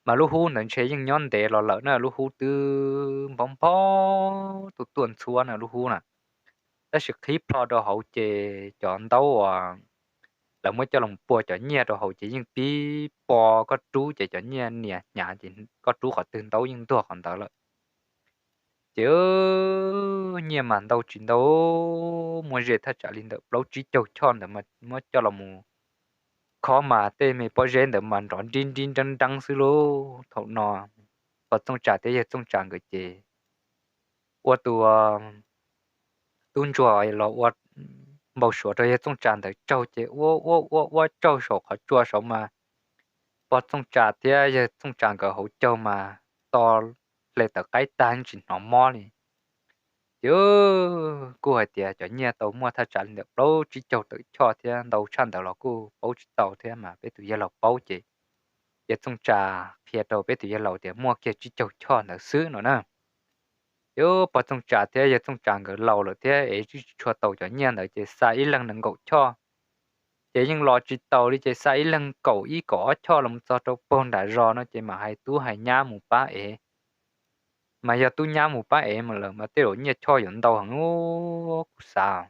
Mas lub hub ntawd ntshe yeej nyob ntev los lawm na, lub hub twb nphob nphob tuaj tuaj ntxhuab na lub hub na. Tab sis qhib plho rau hauv ces cov ntaub uas lawv muab coj los pua cov nyiaj rau hauv ces yeej pib po koj rub ces cov nyiaj nias hnyav ces koj rub qhov twg ntaub yeej ntuag qhov ntawd lawm. Ces nyiaj mas ntau tsis ntau, muaj ze thaj tsam li ntawm plaub tsib caug choj ntawd mas muab coj los mus khob mas tej me pob zeb ntawd mas nrov nrib nrib nreeb nreeb xwb lauj. Thaum no pog Txooj Tsas thiab Yawg Txooj Tsas nkawd ces ua tus tub ntsuag los ua npau suav rau Yawg Txooj Tsas ntawd tsaug ces ua ua ua ua tsaug saum qhov tsua saud mas pog Txooj Tsas thiab Yawg Txooj Tsas nkawd hauv caug mas to hle tawv qaib tag tsis hnov mob li. Ces kuj hais tias cov nyiaj tau muaj thaj tsam li ntawm plaub tsib caug tawm choj thiab ntau tshaj ntawd los kuj paub tsis tau thiab mas peb tus yawg laus paub ces Yawg Txooj Tsas qhia rau peb tus yawg laus tias muaj kiag tsib caug choj ntawd xwb no na. Ces pog Txooj Tsas thiab Yawg Txooj Tsas nkawd laus lawm thiab es tsis tshua tau cov nyiaj ntawd ces xa ib leeg nees nkaum choj. Ces yeej los tsis taus li ces xa ib leeg kaum ib kaum ob choj los txog rau pag nram zos no ces mam hais tub hais nyab mus pab ev. Mas yog tub nyab mus pab ev mas lawm mas tej zaum nyiaj choj yuav ntau heev ub kuv xav.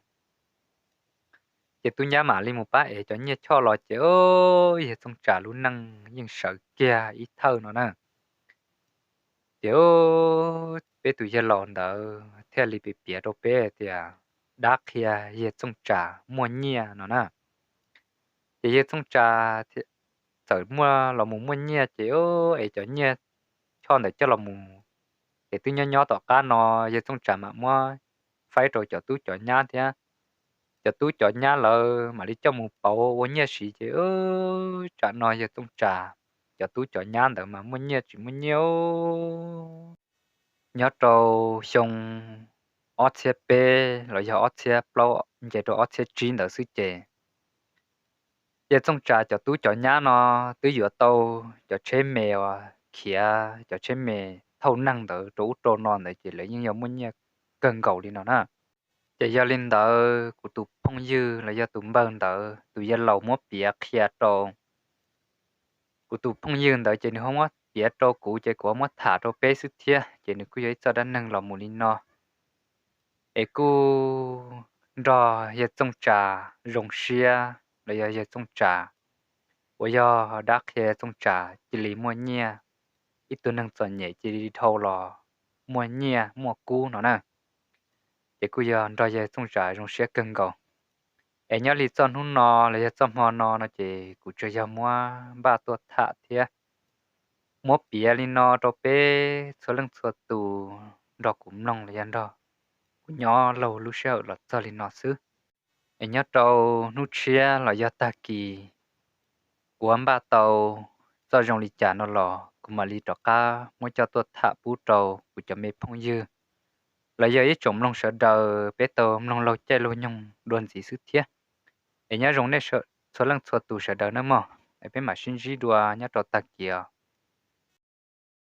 Ces tub nyab mam li mus pab ev cov nyiaj choj los ces Yawg Txooj Tsas lub neej yeej sawv kiag ib thawj no na. Ces peb tus yawg laus ntawd thiaj li piav piav rau peb tias dab qhia Yawg Txooj Tsas muaj nyiaj no na. Ces Yawg Txooj Tsas txawm muaj los mus muaj nyiaj ces es cov nyiaj choj ntawd coj los mus, ces twb nyob nyob tom qab no Yawg Txooj Tsas mam muab faib rau cov tub cov nyab thiab. Cov tub cov nyab lawv mam li coj mus pauv ua nyiaj siv ces tsam no Yawg Txooj Tsas cov tub cov nyab ntawd mas muaj nyiaj tsis muaj nyiaj. Nyob rau xyoo ob txhiab peb los yog ob txhiab plaub nce rau ob txhiab tsib ntawd xwb ces Yawg Txooj Tsas cov tub cov nyab no twb yuav tau cov tsheb me uas khiav, cov tsheb me thauj neeg ntawd rau ub rau no ntawd ces lawv yeej yog muaj nyiaj kawg nkaus li no na. Ces yog li ntawd kuv tus phooj ywg los yog tus npawg ntawd tus yawg laus muab piav qhia rau kuv tus phooj ywg ntawd ces nws ho muab piav rau kuv ces kuv ho muab tham rau peb xwb thiab ces nws kuj yog ib txoj dab neeg los mus li no. Es kuj nrog Yawg Txooj Tsas zoo siab los yog Yawg Txooj Tsas uas yog dab qhia Txooj Tsas cia li muaj nyiaj, ib tug neeg txom nyem cia li dhau los muaj nyiaj muaj kub no na. Ces kuj yog nrog Yawg Txooj Tsas zoo siab kawg nkaus. Es nyob li txoj hnub no los yog txoj hmo no no ces kuv tsuas yog muab npaj tuaj tham thiab muab piav li no rau peb txhua leej txhua tus nrog kuv mloog los yog nrog kuv nyob laug lub sij hawm los txog li no xwb. Es nyob rau hnub tshiab los yog tag kis kuv npaj tau txoj zoo li cas no los kuv mam li rov qab muab coj tuaj tham pub rau kuv cov me phooj ywg los yog ib tsoom mloog sawv daws peb tau mloog laug caij laug nyoog dua ntxiv xwb thiab. Es nyob zoo nej txhua leej txhua tus sawv daws nawb mog, es peb mam sib ntsib dua nyob rau tag kis os.